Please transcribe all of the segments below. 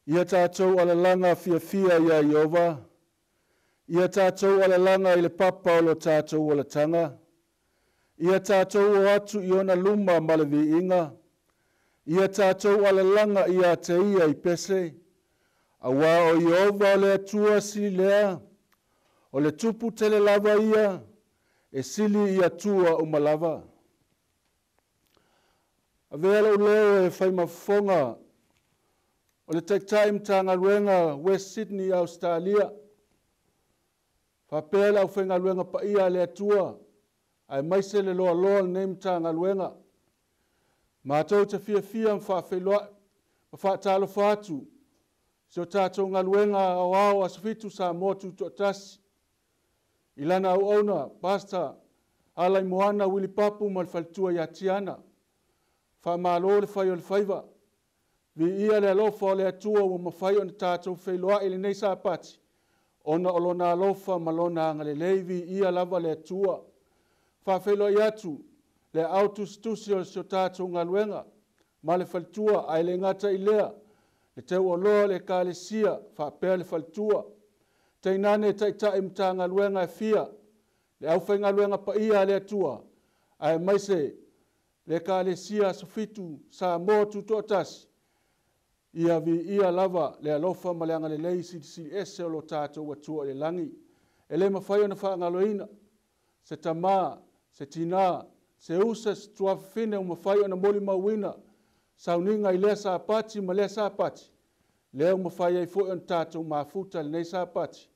Ia tatou alalaga fiafia ia Ieova, ia tatou alalaga i le papa o lo tatou olataga, ia tatou o atu i ona luma ma le viiga, ia tatou alalaga ia te ia i pese, auā o Ieova o le Atua sili lea, o le tupu tele lava ia, e sili i Atua uma lava. Avea lou leo e faimafofoga o le taitai Matagaluega West Sydney, Australia. Faapea le aufaigaluega paia a le Atua, aemaise le loaloa o lenei Matagaluega. Matou te fiafia ma faafeiloai ma faatalofa atu si o tatou galuega aoao Aso Fitu Samoa Tutoatasi i lana auauna Pastor Alaimoana Wili Papu ma le faletua ia Tiana. Faamalo le fai o le faiva. Viia le alofa o le Atua ua mafai ona tatou feiloai i lenei Sapati, ona o lona alofa ma lona agalelei. Viia lava le Atua. Faafeiloai atu le aao tusitusi o si o tatou galuega ma le faletua, ae le gata i lea, le teuoloa o le Ekalesia faapea le faletua. Tainane taitai Matagaluega e fia, le aufaigaluega paia a le Atua, aemaise le Ekalesia Aso Fitu Samoa Tutoatasi. Ia viia lava le alofa ma le agalelei silisili ese o lo tatou Atua i le lagi. E le mafai ona faagaloina se tamā, se tinā, se usa, se tuafafine ua mafai ona molimauina sauniga i lea Sapati ma lea Sapati, lea ua mafai ai foi ona tatou mafuta lenei Sapati,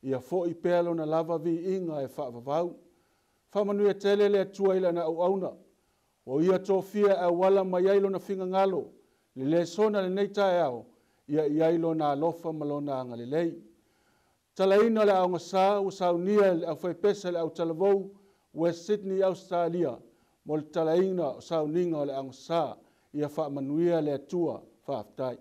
ia foi pea lona lava viiga e faavavau. Faamanuia tele le Atua i lana auauna, o ia tofia e auala mai ai lona finagalo, le lesona lenei taeao, ia i ai lona alofa ma lona agalelei. Talaina o le aoga ua saunia e le aufaipese le autalavou West Sydney, Australia, mo le talaina o sauniga o le aogasa. Ia faamanuia le Atua. Faafetai.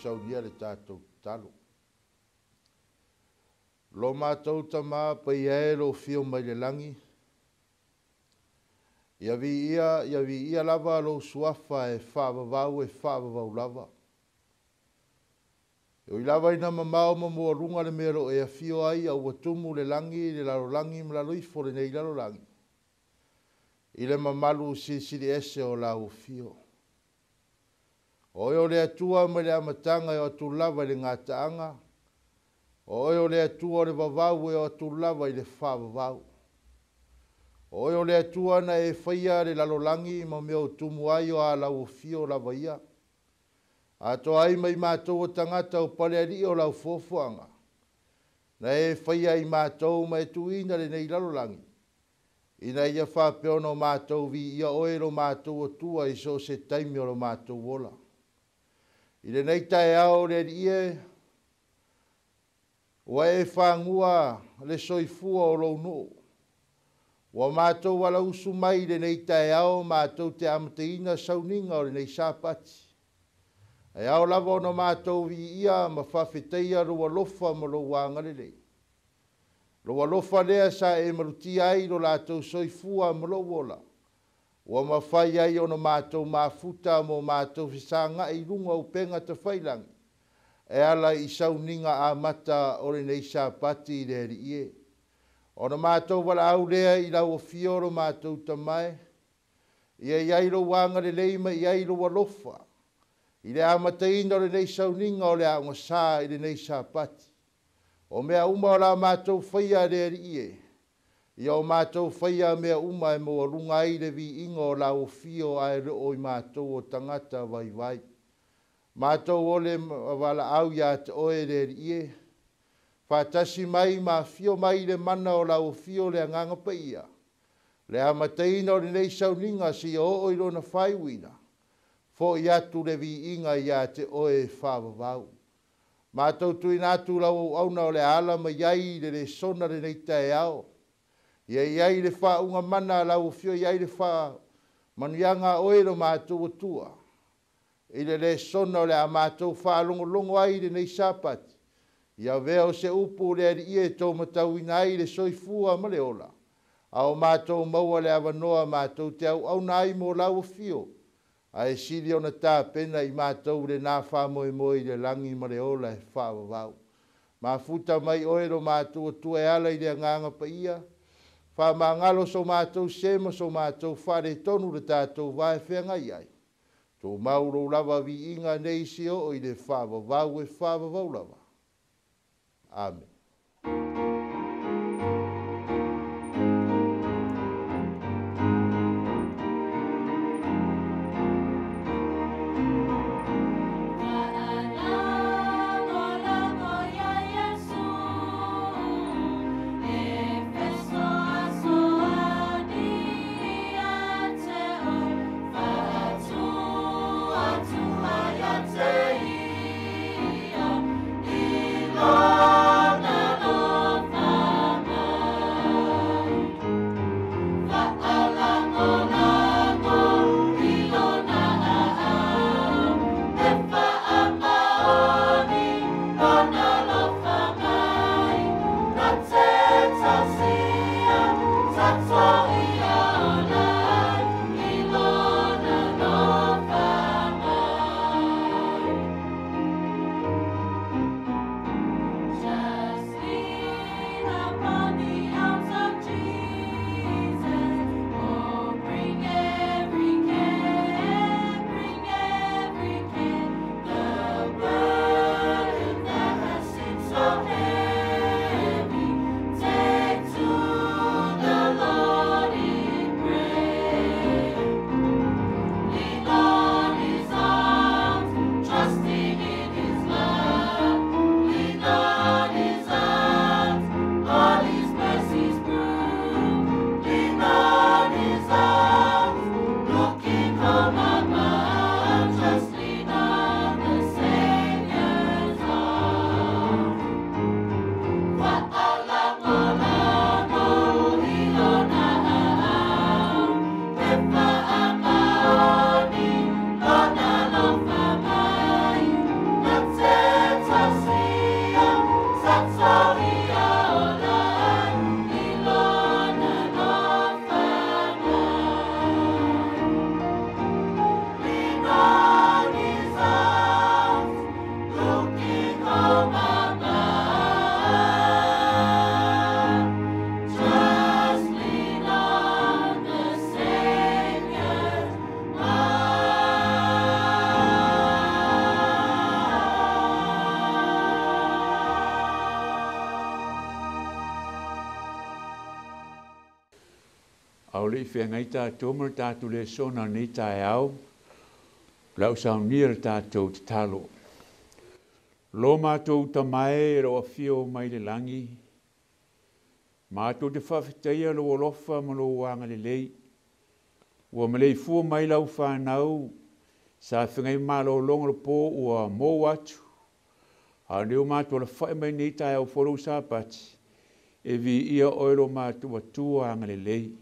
Saunia le tatou tatalo. Lo matou Tamā paia e lou afio mai le lagi, ia viia, ia viia lava lou suafa e faavavau e faavavau lava. E ui lava ina mamao ma mualuga le mea o lo o e afio ai, a ua tumu le lagi, le lalolagi ma lalo ifo lenei lalolagi, i le mamalu silisili ese o lau afio. O oe o le Atua mai le amataga e oo atu lava i le gataaga, o oe o le Atua o le vavau e oo atu lava i le faavavau. O oe o le Atua na e faia le lalolagi ma mea o tumu ai o a lau afio lava ia. Atoa ai ma i matou o tagata o palealii o lau fuafuaga, na e faia i matou ma e tuuina lenei lalolagi, ina ia faapea ona o matou viia oe lo matou Atua i so o se taimi o lo matou ola. I lenei taeao le Alii e, ua e fagua le soifua o lou nuu. Ua matou alausu mai i lenei taeao matou te amataina sauniga o lenei Sapati. Ae ao lava ona matou viia ma faafetaia lou alofa ma lou agalelei. Lou alofa lea sa e malutia ai lo latou soifua ma lou ola. Ua mafai ai ona matou mafuta mo matou fesagai i luga o upega tafailagi, e ala i sauniga amata o lenei Sapati i le Alii e. Ona matou valaau lea i lau afio lo matou Tama e, ia i ai lou agalelei ma i ai lou alofa, i le amataina o lenei sauniga o le aoga i lenei Sapati. O mea uma o la matou faia le Alii e, ia o matou faia mea uma e maualuga ai le viiga o lau afio ae le o i matou o tagata vaivai. Matou ole valaau ia te oe le Alii e, faatasi mai ma afio mai le mana o lau afio le agaga paia, le amataina o lenei sauniga seia oo i lona faaiuina, fo'i atu le viiga ia te oe e faavavau. Matou tuuina atu lau auauna o le ala mai ai le lesona lenei taeao, ia i ai le faauga mana a lau afio, ia i ai le faamanuiaga a oe lo matou Atua, i le lesona o le a matou faalogologo ai i lenei Sapati, ia avea o se upu le Alii e taumatauina ai le soifua ma le ola, a o matou maua le avanoa matou te auauna ai mo lau afio, ae sili ona tapena i matou lena faamoemoe i le lagi ma le ola e faavavau. Mafuta mai oe lo matou Atua e ala i le agaga paia, faamagalo so matou se ma so matou faaletonu le tatou va e feagai ai. Tumau lou lava viiga nei se oo i le faavavau e faavavau lava. Amen. Lord. A o le i feagai tatou ma le tatou lesona lenei taeao, o le a ou saunia le tatou tatalo. Lo matou Tama e o lo o afio mai le lagi, matou te faafetaia lou alofa ma lou agalelei. Ua maleifua mai lau fanau sa feagai ma malologa o le po ua mou atu, a o lenei ua matou alafai mai lenei taeao fou lou Sapati, e viia oe lo matou Atua agalelei.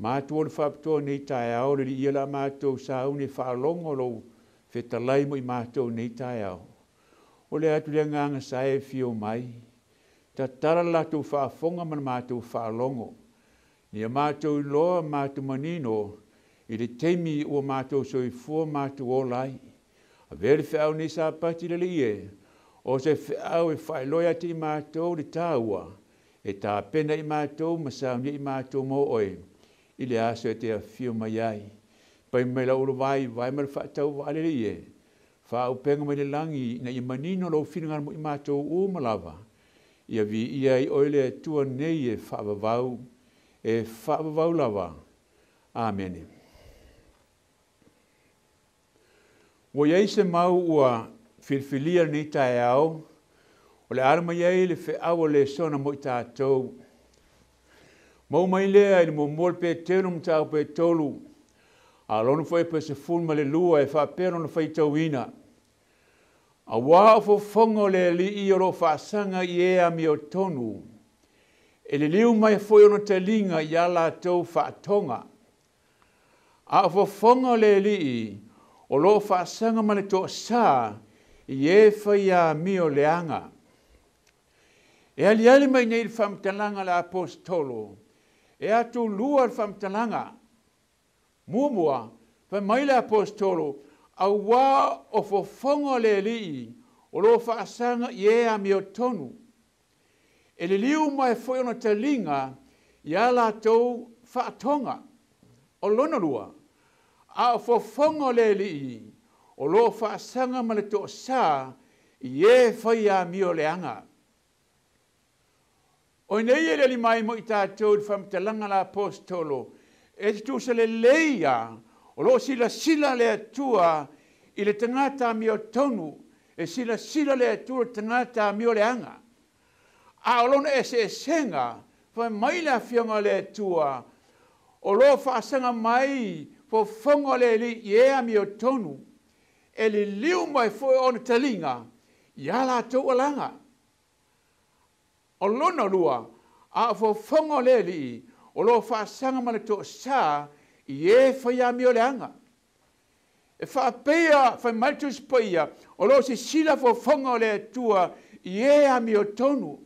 Matou o le faapitoa nei taeao, le liia la matou sauni e faalogo lou fetalai mo i matou nei taeao. O le atu le agaga sa e fio mai, tatala le latou faafofoga ma le matou faalogo. Ia matou iloa matou manino i le taimi ua matou soifua matou ola ai. Avea le feau nei Sapati le Alii e, o se feau e faailoa ia te i matou le taua, e tapena i matou ma saunia i matou mo oe, i le aso e te afio mai ai. Pai mai lau ulu vai, vai ma le faatauvaa le Alii e, faaupega mai le lagi ina ia manino lou finagalo mo i matou uma lava. Ia viia ai oe le Atua nei e faavavau, e faavavau lava. Amene. Ua i ai se mau ua filifilia lenei taeao, o le ala mai ai le feau o le lesona mo i tatou. Mau mai lea i le muamua le Petelo mataupu e 3, a lona foi pe 12 e faapea lona faitauina. Auā o fofoga o le Alii o lo o faasaga i e amiotonu, e liliu mai foi ona taliga ia latou faatoga. A o fofoga o le Alii o lo o faasaga ma le toasā i e fai amio leaga. E aliali mai nei le faamatalaga a le Aposetolo, e atulua le faamatalaga. Muamua, fai mai le Aposetolo, auā o fofoga o le Alii o lo o faasaga i e amiotonu, e liliu mai foi ona taliga ia latou faatoga. O lona lua, a o fofoga o le Alii o lo o faasaga ma le toasā i e fai amio leaga. O nei e le ali mai mo i tatou i le faamatalaga a le Aposetolo, e tutusa lelei ia, o lo o silasila le Atua i le tagata amiotonu, e silasila le Atua i le tagata amio leaga. A o lona eseesega, fai mai le afioga o le Atua, o lo o faasaga mai fofoga o le Alii i e amiotonu, e liliu mai foi ona taliga ia latou alaga. O lona lua, a o fofoga o le Alii o lo o faasaga ma le toasā i e fai amio leaga. E faapea fai mai le Tusi Paia, o lo o sisila fofoga o le Atua i e amiotonu.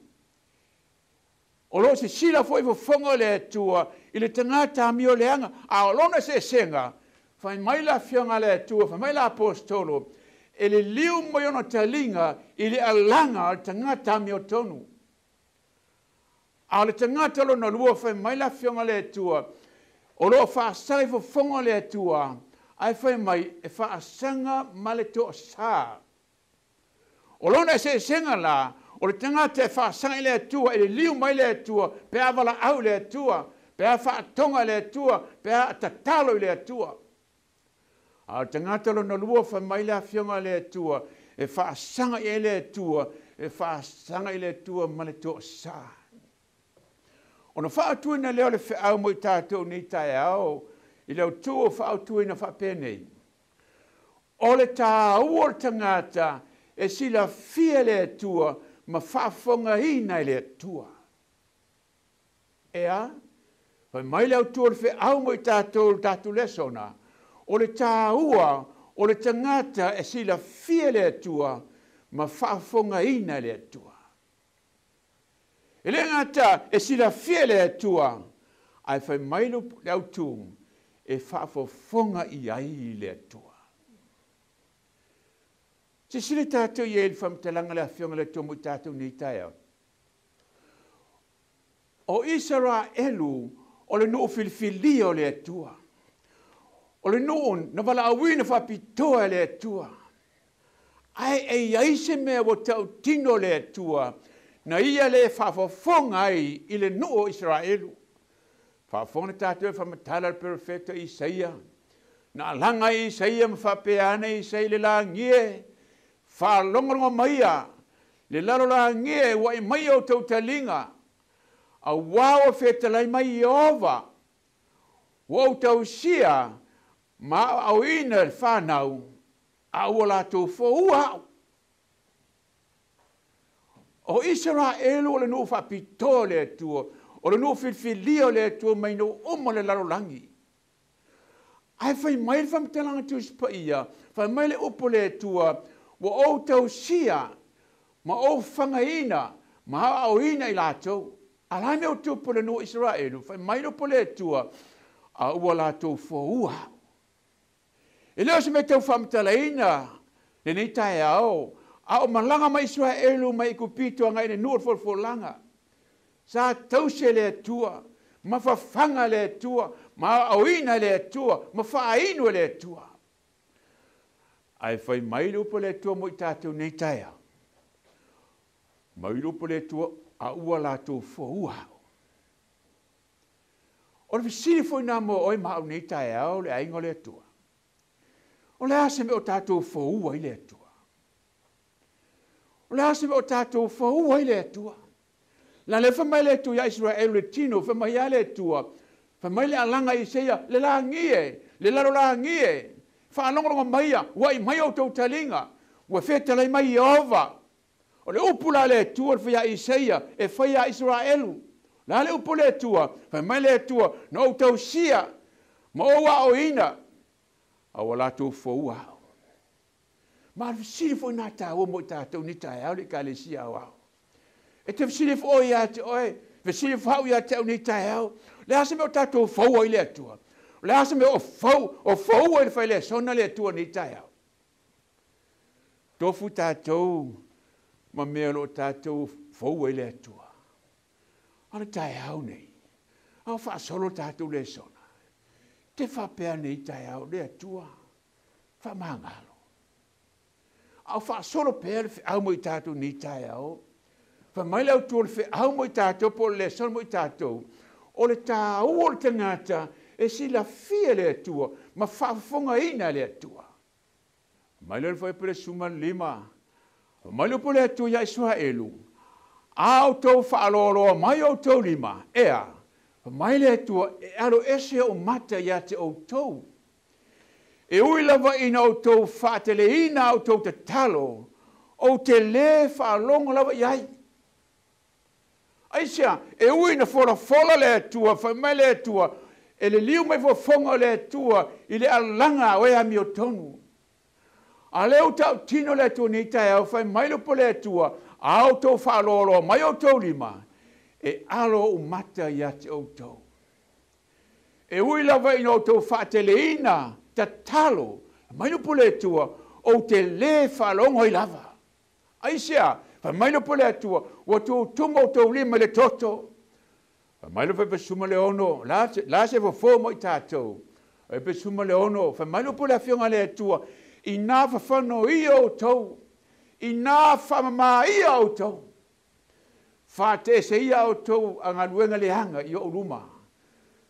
O lo o sisila foi fofoga o le Atua i le tagata amio leaga. A o lona eseesega, fai mai le afioga a le Atua, fai mai le Aposetolo, e liliu mai ona taliga i le alaga o le tagata amiotonu. A o le tagata lona lua, fai mai le afioga a le Atua, o lo o faasaga i fofoga o le Atua, ae fai mai e faasaga ma le toasā. O lona eseesega la, o le tagata e faasaga i le Atua, e liliu mai le Atua, pe a valaau i le Atua, pe a faatoga i le Atua, pe a tatalo i le Atua. A o le tagata lona lua, fai mai le afioga a le Atua, e faasaga i ai le Atua, e faasaga i le Atua ma le toasā. Ona faautuina lea o le feau mo i tatou nei taeao, i le autu o faautuina faapenei. O le taua o le tagata e silafia le Atua ma faafofogaina e le Atua. E a? Fai mai le autu o le feau mo i tatou le tatou lesona, o le taua o le tagata e silafia le Atua ma faafofogaina e le Atua. E le gata e silafia le Atua, ae fai mai le autu e faafofoga i ai le Atua. Silasila tatou i ai i le faamatalaga a le afioga a le Atua mo i tatou nei taeao. O Isaraelu o le nuu filifilia o le Atua. O le nuu na valaauina faapitoa e le Atua. Ae e i ai se mea ua tautino le Atua, na ia le faafofoga ai i le nuu o Isaraelu. Faafofoga tatou e faamatala le perofeta Isaia. Na alaga i Isaia ma faapea ane Isaia le lagi e, faalogologo maia le lalolagi e ua i mai outou taliga, auā ua fetalai mai Ieova, ua ou tausia ma aoaoina le fanau, a ua latou foua au. O Isaraelu o le nuu faapitoa o le Atua, o le nuu filifilia o le Atua mai nuu uma le lalolagi. Ae fai mai le faamatalaga Tusi Paia, fai mai le upu le Atua, ua ou tausia ma ou fagaina ma aoaoina i latou. A la mea o tupu le nuu Isaraelu, fai mai le upu le Atua, a ua latou foua au. E le o se mea tau faamatalaina lenei taeao, a o malaga mai Isaraelu mai Aikupito agai le nuu o le folafolaga. Sa tausi e le Atua, ma fafaga e le Atua, ma aoaoina e le Atua, ma faainu e le Atua. Ae fai mai le upu a le Atua mo i tatou nei taeao. Mai le upu a le Atua, a ua latou foua au. O le fesili foi nā mo oe ma au nei taeao le aiga o le Atua. O le a se mea o tatou foua i le Atua? O le a se mea o tatou foua i le Atua? La le fa mai le Atua ia Israel le tino, fa mai ia le Atua, fa mai le alaga Isaia, le lagi e, le lalolagi e, faalogologo maia, ua i mai outou taliga, ua fetalai mai Ieova. O le upu la le Atua le fai Isaia, e fai ia Israelu. La le upu le Atua, fai mai le Atua, na ou tausia, ma ou aoina, a ua latou foua au. Ma le fesili foi nā tāua mo i tātou ni taeao le ekalesia au au. E te fesili foi ia te oe, fesili foi ia te au nei taeao. Le a se mea o tātou foua i le Atua. Le a se mea o fou, o foua i le fai le sona le Atua nei taeao. Tofu tātou ma mea lo tātou foua i le Atua. A le taeao nei, a o faasolo tātou le sona. Te faapea nei taeao le Atua, faamagalo. A o faasolo pea le feau mo i tātou nei taeao. Fa mai le autua le feau mo i tātou, po o le sona mo i tātou. O le tāua o le tagata e silafia le Atua, ma faafofogaina le Atua. Mai le foi pele suma lima. Mai le pole Atua ia Israelu. A outou faaloaloa mai outou lima, ea, mai le Atua e alo ese o mata ia te outou. E ui lava ina outou faateleina outou tatalo, ou te lē faalogo lava i ai. Aisea, e ui na folafola le Atua, fai mai le Atua, e le liu mai fofoga o le Atua i le alaga o e amiotonu. A lea ua tautino le Atua nei taeao, fai mai le upu le Atua, a outou faaloaloa mai outou lima, e alo ou mata ia te outou. E ui lava ina outou faateleina tatalo, mai le upu le Atua, ou te lē faalogo ai lava. Aisea, fai mai le upu le Atua, ua tutuga outou lima i le toto. Fai mai le fai le ono, la se fofo mo i tātou. E pesuma le ono, fai mai le upu le afioga le Atua, ina fafano ia outou, ina faamama ia outou. Faatese ia outou a galuega leaga i ou luma.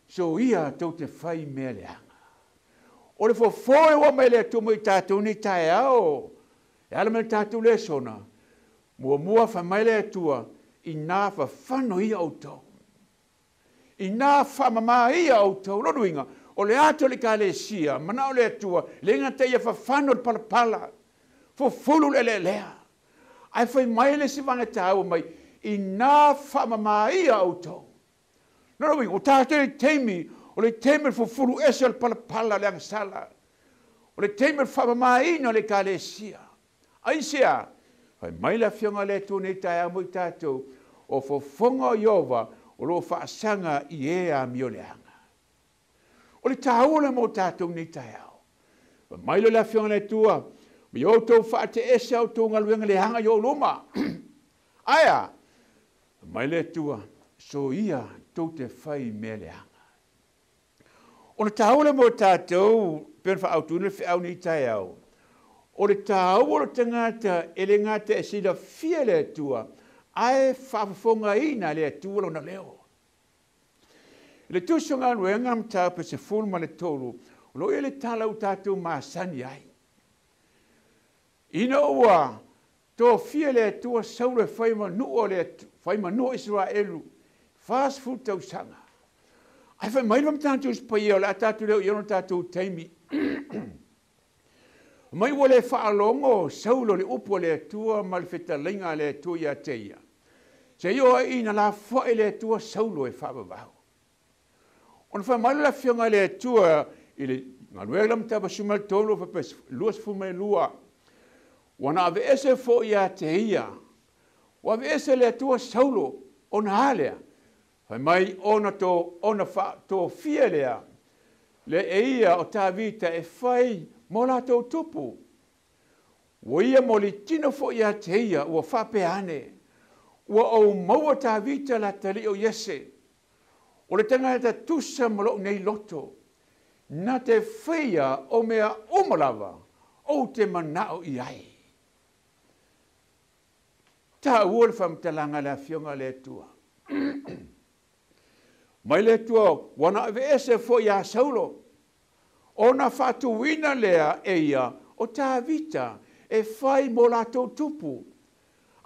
So ia tou te fai mea leaga. O le fofo e ua mai le Atua mo i tātou nei taeao, e ala mai le tātou le sona, muamua fai mai le Atua, ina fafano ia outou. Ina faamama ia outou. Lona uiga, o le ato le ekalesia, manao le Atua, le gata ia fafano le palapala, fufulu le eleelea. Ae fai mai le isi vaega taua mai, ina faamama ia outou. Lona uiga, o tātou le taimi, o le taimi le fufulu ese o le palapala le agasala. O le taimi le faamamaina o le ekalesia. Aisea, fai mai le afioga le Atua nei taeao mo i tātou, o fofoga o Ieova, o loo faasaga i e amio leaga. O le tāua le mo tātou nei taeao. Fai mai le afioga le Atua, ma i outou faateese outou galuega leaga i ou luma. Aea, fai mai le Atua, so ia tou te fai mea leaga. O le tāua le mo tātou, pei ona faaautuina le feau nei taeao, o le tāua o le tagata e le gata e silafia le Atua, ae faafofogaina le Atua lona leo. I le Tusi o Galuega mataupu 13, o lo o i ai le tala ua tatou masani ai. Ina ua tofia le Atua Saulo e fai ma nuu o le fai ma nuu o Isaraelu 40 tausaga. Ae fai mai le faamatalaga Tusi Paia o le a tatou le oo i ai ona tatou taimi. Mai ua le faalogo Saulo i le upu a le Atua ma le fetalaiga a le Atua ia te ia. Seia oo ai ina lafoai le Atua Saulo e faavavau. Ona fai mai lea o le Afioga i le Atua i le galuega la mataupu 13 faapea 22, ua na aveese foi ia te ia, ua aveese le Atua Saulo, ona a lea? Fai mai ona to, ona faatofia lea, le e ia o Tavita e fai mo latou tupu. Ua ia molitino foi ia te ia, ua faapea ane, ua ou maua Tavita le atalii o Iese, o le tagata tusa ma lou nei loto, na te faia o mea uma lava ou te manao i ai. Taua le faamatalaga a le Afioga a le Atua. Mai le Atua, ua na aveese foi ia Saulo, ona faatuina lea e ia o Tavita e fai mo latou tupu.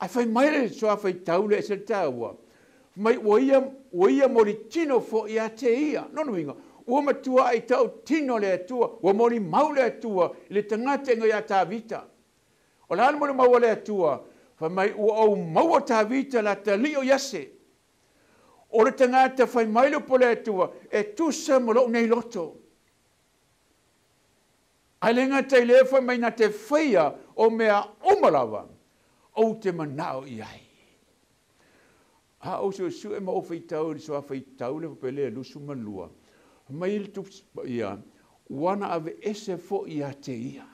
Ae fai mai le suafa i tau le ese le taua, mai ua ia, ua ia molitino foi ia te ia. Lona uiga, ua matuai tautino le Atua, ua molimau le Atua i le tagata e ia Tavita. O le a le molimau a le Atua? Fai mai ua ou maua Tavita le atalii o Iese. O le tagata fai mai le upu a le Atua, e tusa ma lou nei loto. Ae le gata i lea, fai mai na te faia o mea uma lava ou te manao i ai. A ou suesue ma ou faitau i le suafa i tau le faapea le 22, mai le Tusi Paia, ua na aveese foi ia te ia.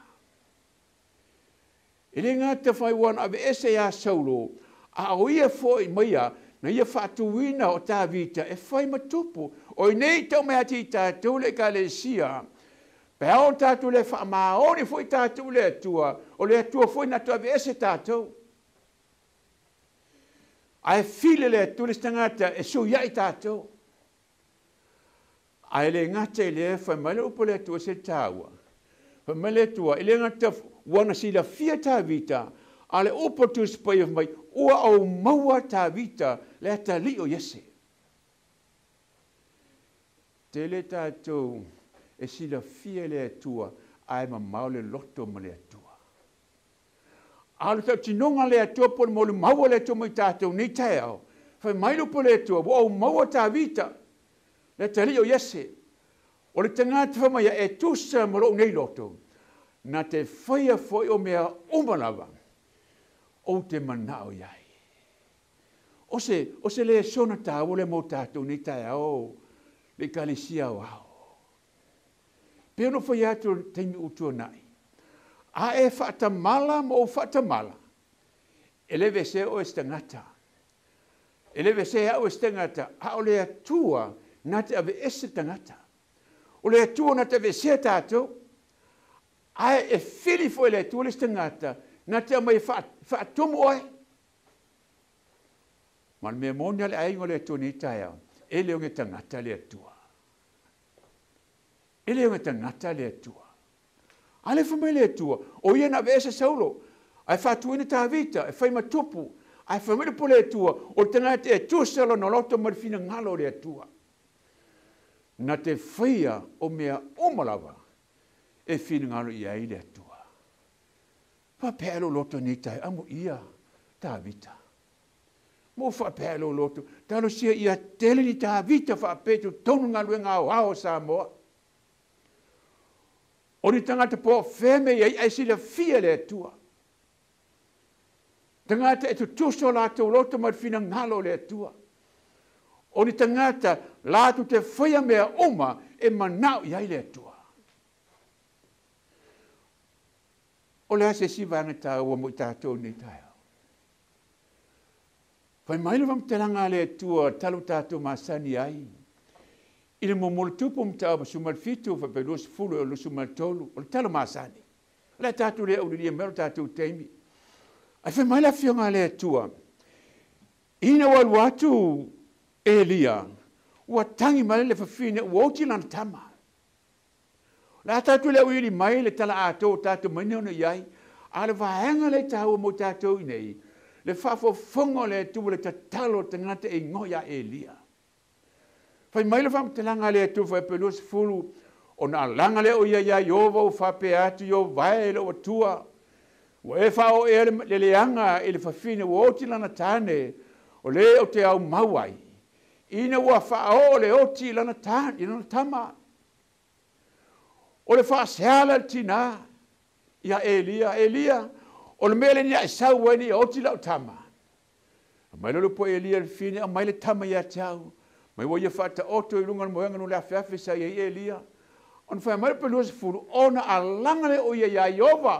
E le gata fai ua na aveese ia Saulo, a o ia foi mai ia na ia faatuina o Tavita e fai ma tupu. O i nei tau mai ati i tatou le Ekalesia, pe ao tatou le faamaoni foi tatou le Atua, o le Atua foi na atu aveese tatou. Ae file le Atua le isi tagata e sui ai tatou. Ae le gata i lea, fai mai le upu a le Atua se taua. Fai mai le Atua, e le gata ua na silafia Tavita, a le upu a le Tusi Paia fai mai, ua ou maua Tavita le atalii o Iese. Tele tatou e silafia le Atua, ae mamao le loto ma le Atua. A o le tautinoga le Atua po o le molimau a le Atua mai tatou nei taeao, fai mai le upu a le Atua, ua ou maua Tavita le atalii o Iese. O le tagata fai mai e tusa ma lou nei loto, na te faia foi o mea uma lava ou te manao i ai. O se lesona taua le mo tatou nei taeao le Ekalesia o ao. Pe ono fai atu le taimi ua tuanai, a e faatamala ma ou faatamala, e le vese oe se tagata. E le vese au e se tagata, a o le Atua na te aveese le tagata. O le Atua na te avesea tatou, ae e fili foi le Atua le isi tagata na te aumai e faatumu oe. Ma le mea moni a le aiga o le Atua nei taeao, e le o ge tagata le Atua. E le o ge tagata le Atua. A le fai mai le Atua, o ia na aveese Saulo, ae faatuina Tavita e fai ma tupu, ae fai mai le upu a le Atua, o le tagata e tusa lona loto ma le finagalo o le Atua. Na te faia o mea uma lava e finagalo i ai le Atua. Faapea lou loto nei taeao, amo ia Tavita. Mo faapea lou loto, talosia ia tele ni Tavita faapea i totonu galuega aoao o Samoa. O ni tagata po o fea me i ai, ae silafia le Atua. Tagata e tutusa o latou loto ma le finagalo o le Atua. O ni tagata latou te faia mea uma e manao i ai le Atua. O le a se isi vaega taua mo i tatou nei taeao? Fai mai le faamatalaga a le Atua talu tatou masani ai. I le muamua o le tupu mataupu 17 faapea 20 e 23, o le tala masani. O le a tatou le aulilia mai o le tatou taimi. Ae fai mai le Afioga a le Atua, ina ua alu atu Elia, Ua tagi mai le fafine ua oti lana tama. La tātou le uili mai le tala atoa o tātou mai nei ona i ai, a le vaega lea e tāua mo tātou i nei, le faafofoga o le Atua le tatalo o le tagata e igoa ia Elia. Fai mai le faamatalaga a le Atua fuaiupu 20, ona alaga lea o ia iā Ieova ua faapea atu, Ieova e lou Atua, ua e faaoea le leaga i le fafine ua oti lana tane, o le ou te aumau ai, ina ua faaoo le oti i lana tama. O le faaseala le tinā ia Elia, Elia, o le mea leni a e sau ai nei oti lau tama. Aumai lea le upu a Elia i le fine, aumai le tama ia te au. Mai ua ia faataoto i luga o le moega no le afeafe sa i ai Elia. Ona fai mai le 20, ona alaga lea o ia iā Ieova.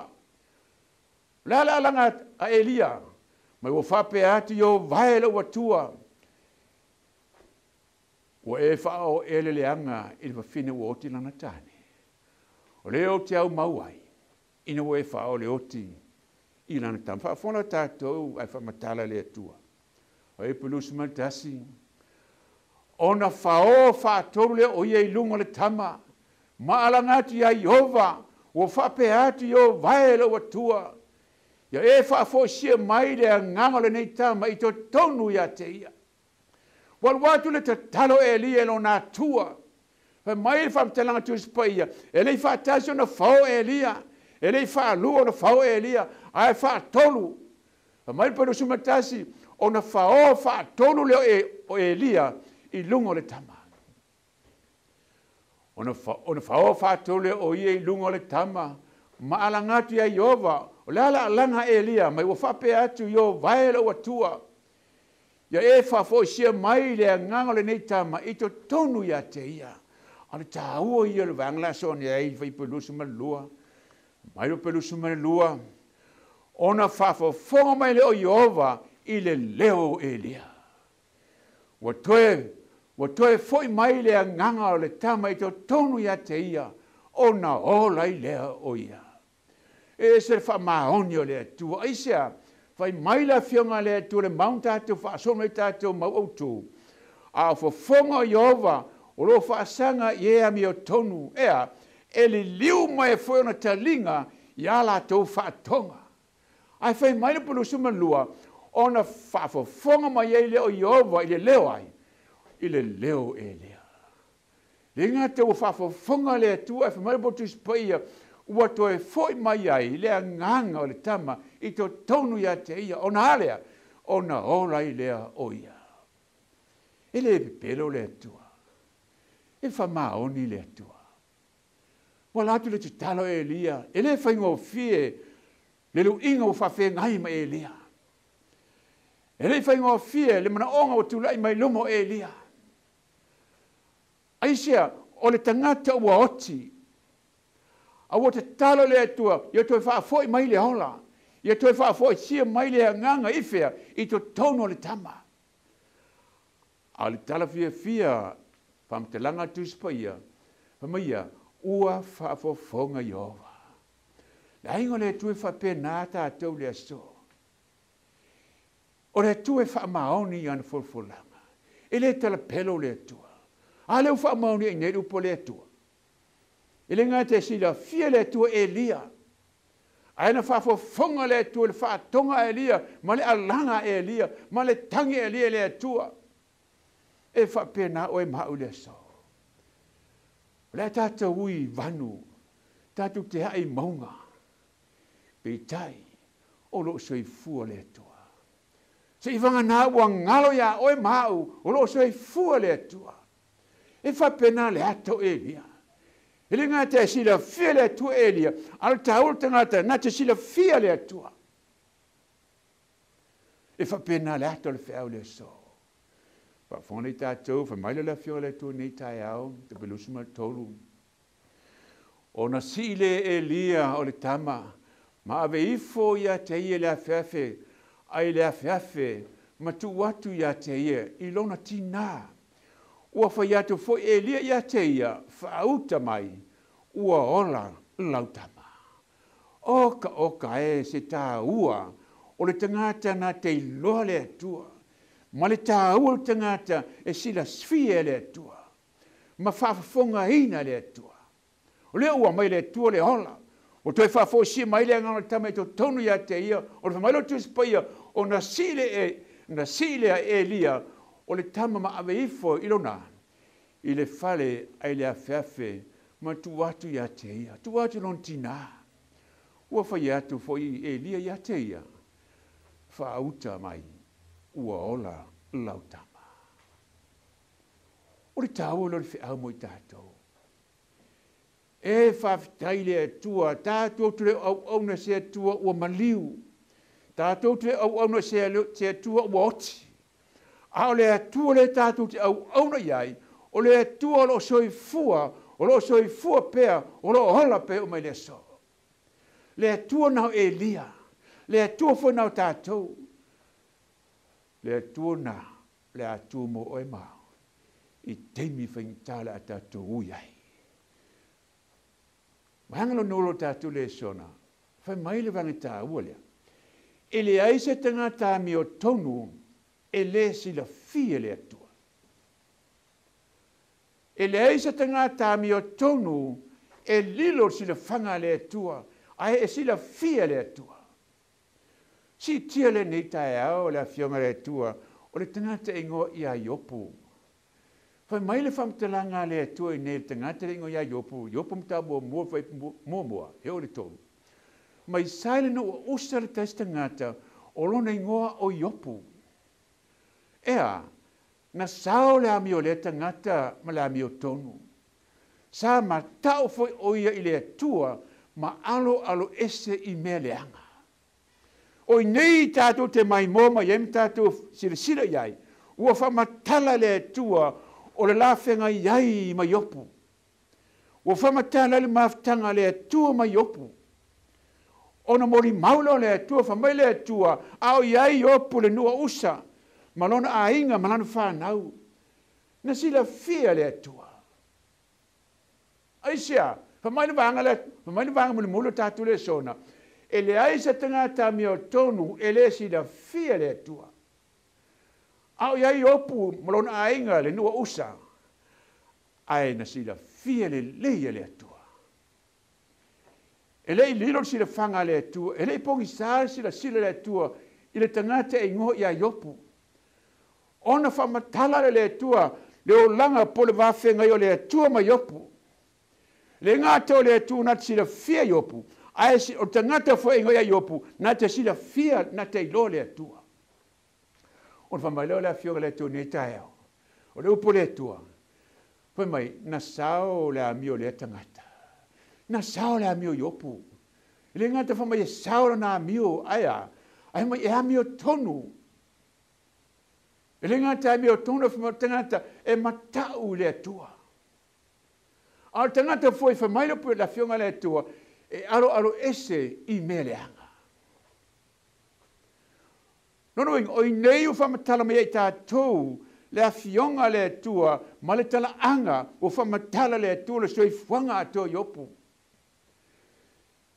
O le a le alaga a Elia? Mai ua faapea atu, Ieova e lou Atua, Ua e faaoe le leaga i le fafine ua oti lana tane. O lea ou te aumau ai, ina ua e faaoe le oti i lana tama. Faafofoga tatou ae faamatala le Atua. O Epulusi ma le tasi, ona fao faatolu lea o ia i luga o le tama, ma alaga atu iā Ieova, ua faapea atu Ieova e lou Atua, ia e faafoisia mai le agaga o lenei tama i totonu ia te ia. Ua alu atu le tatalo o Elia i lona Atua. Fai mai le faamatalaga Tusi Paia, e le i faatasi ona fao Elia, e le i faalua ona fao Elia, ae faatolu. Fai mai le palusu ma tasi, ona fao faatolu lea o Elia i luga o le tama. Ona, ona fao faatolu lea o ia i luga o le tama, ma alaga atu ia Ieova, o le a le alaga a Elia mai ua faapea atu, Ieova e lou Atua, ia e faafoisia mai le agaga o lenei tama i totonu ia te ia. A o le taua ia o le vaega la aso ane ai i Fuaiupu 22, mai le 22, ona faafofoga mai lea o Ieova i le leo o Elia. Ua toe, ua toe foi mai le agaga o le tama i totonu ia te ia, ona ola ai lea o ia. E ese le faamaoni o le Atua. Aisea? Fai mai le Afioga a le Atua le mau na tatou faasolo mai tatou mau autu. A o fofoga o Ieova o lo o faasaga i e amiotonu, ea, e liliu mai foi ona taliga i a latou faatoga. Ae fai mai le pulusu ma lua, ona faafofoga mai ai lea o Ieova i le leo ai, i le leo o Elia. Le gata ua faafofoga le Atua, ae fai mai le Tusi Paia, ua toe foi mai ai le agaga o le tama i totonu ia te ia, ona a lea, ona ola ai lea o ia. E le pepelo le Atua, e faamaoni le Atua. Ua ala atu le tatalo e Elia, e le faigofie le luiga ua faafeagai ma Elia. E le faigofie le manaoga ua tulai mai luma o Elia. Aisea, o le tagata ua oti, a ua tatalo le Atua, ia toe faafoi mai le ola, ia toe faafoisia mai le agaga i fea, i totonu o le tama. A o le tala fiafia, faamatalaga a Tusi Paia, fai mai ia, ua faafofoga Ieova. Le aiga o le Atua e faapena tatou i le aso. O le Atua e faamaoni i ana folafolaga. E le talapelo le Atua. A lea ua faamaoni ai nei le upu a le Atua. E le gata e silafia le Atua Elia, ae na faafofoga le Atua i le faatoga a Elia ma le alaga a Elia ma le tagi a Elia i le Atua. E faapena oe ma au i le aso. O le a tatou ui i vanu, tatou te ae i mauga. Peitai, o lo o soifua le Atua. Seiavagana ua galo iā oe ma au, o lo o soifua le Atua. E faapena le ata o Elia. E le gata e silafia le Atua Elia, a o le taua o le tagata na te silafia le Atua. E faapena le ata o le feau i le aso. Faafofoga nei tatou, fai mai lea o le Afioga a le Atua i lenei taeao, tapelusu ma le tolu. Ona sii lea e Elia o le tama, ma ave ifo ia te ia i le afeafe, a i le afeafe, ma tuu atu ia te ia i lona tinā. Ua fai atu foi Elia ia te ia, Faauta mai, ua ola lau tama. Oka oka e se tāua o le tagata na te iloa le Atua. Ma le tāua le tagata e silafia e le Atua ma faafofogaina le Atua. O lea ua mai le Atua le ola. O toe faafoisia mai le agaga o le tama i totonu ia te ia, o le faamai o le Tusi Paia, o na sii lea Elia, o le tama ma ave ifo i lona, i le fale ai le afeafe, ma tuu atu ia te ia, tuu atu lona tinā. Ua fai atu foi Elia ia te ia, faauta mai, ua ola lau tama. O le tāua leo le feau mo i tātou. E faafetai le Atua, tātou te le auauna se Atua ua maliu. Tātou te le auauna se Atua ua oti. A o le Atua le tātou te auauna iai, o le Atua o loo soifua, o loo soifua pea, o loo ola pea o mai le aso. Le Atua nao Elia, le Atua foi nao tātou. Le Atua na, le Atua mo oe mau, i teimi whaingita le a tātou ui ai. Wahanga lo nolo tātou le sona, whai mai le wanga tāua lea. E le ai se tangata mi o tonu, e le silafia le Atua. E le ai se tangata mi o tonu, e lilo silafanga le Atua, ai e silafia le Atua. Si tia le nei taeao le afioga le Atua, o le tagata e ingoa ia Iopu. Fai mai le faamatalaga a le Atua i nei le tagata le ingoa ia Iopu, Iopu matamuamua fai muamua, e o le tolu. Mai sai le nuu usa le tasi tagata, o lona ingoa o Iopu. Ea, na sao le amio le tagata ma le amio tonu. Sa matau foi o ia i le Atua, ma alo alo ese i mea leaga. O i nei tātou te maimoa mai ai ma tātou silasila i ai, ua faamatala le Atua o le lafeaga ai ma Iopu. Ua faamatala le mafutaga le Atua ma Iopu. Ona molimau lea o le Atua, faamai le Atua, a o i ai Iopu le nuu usa, ma lona aiga ma lana fanau. Na silafia le Atua. Aisea, faamai le vaega lea, faamai le vaega mulimuli o tātou le sona. E le ai se tagata amiotonu e le silafia le Atua. A o i ai Iopu ma lona aiga le nuu usa, ae na silafia lelei e le Atua. E le i lilo le silafaga a le Atua, e le i pogisā le silasila le Atua i le tagata e igoa ia Iopu. Ona faamatala le le Atua le olaga po le vafeagai o le Atua ma Iopu. Le gata o le Atua na te silafia Iopu, ae o le tagata foi e igoa ia Iopu na te silafia, na te iloa le Atua. O le faamai lea o le afioga le Atua nei taeao. O le upu le Atua, fai mai, na sao le amio lea tagata. Na sao le amio Iopu. E le gata faamai e sao lana amio, ae a, ae mai e amio tonu. E le gata amio tonu, faamai o le tagata e matau i le Atua. A o le tagata foi faamai le upu le afioga le Atua, e aloalo ese i mea leaga. Lona uiga, o i nei ua faamatala mai ai tātou le afioga le Atua ma le talaaga ua faamatala le Atua le soifuaga atoa Iopu.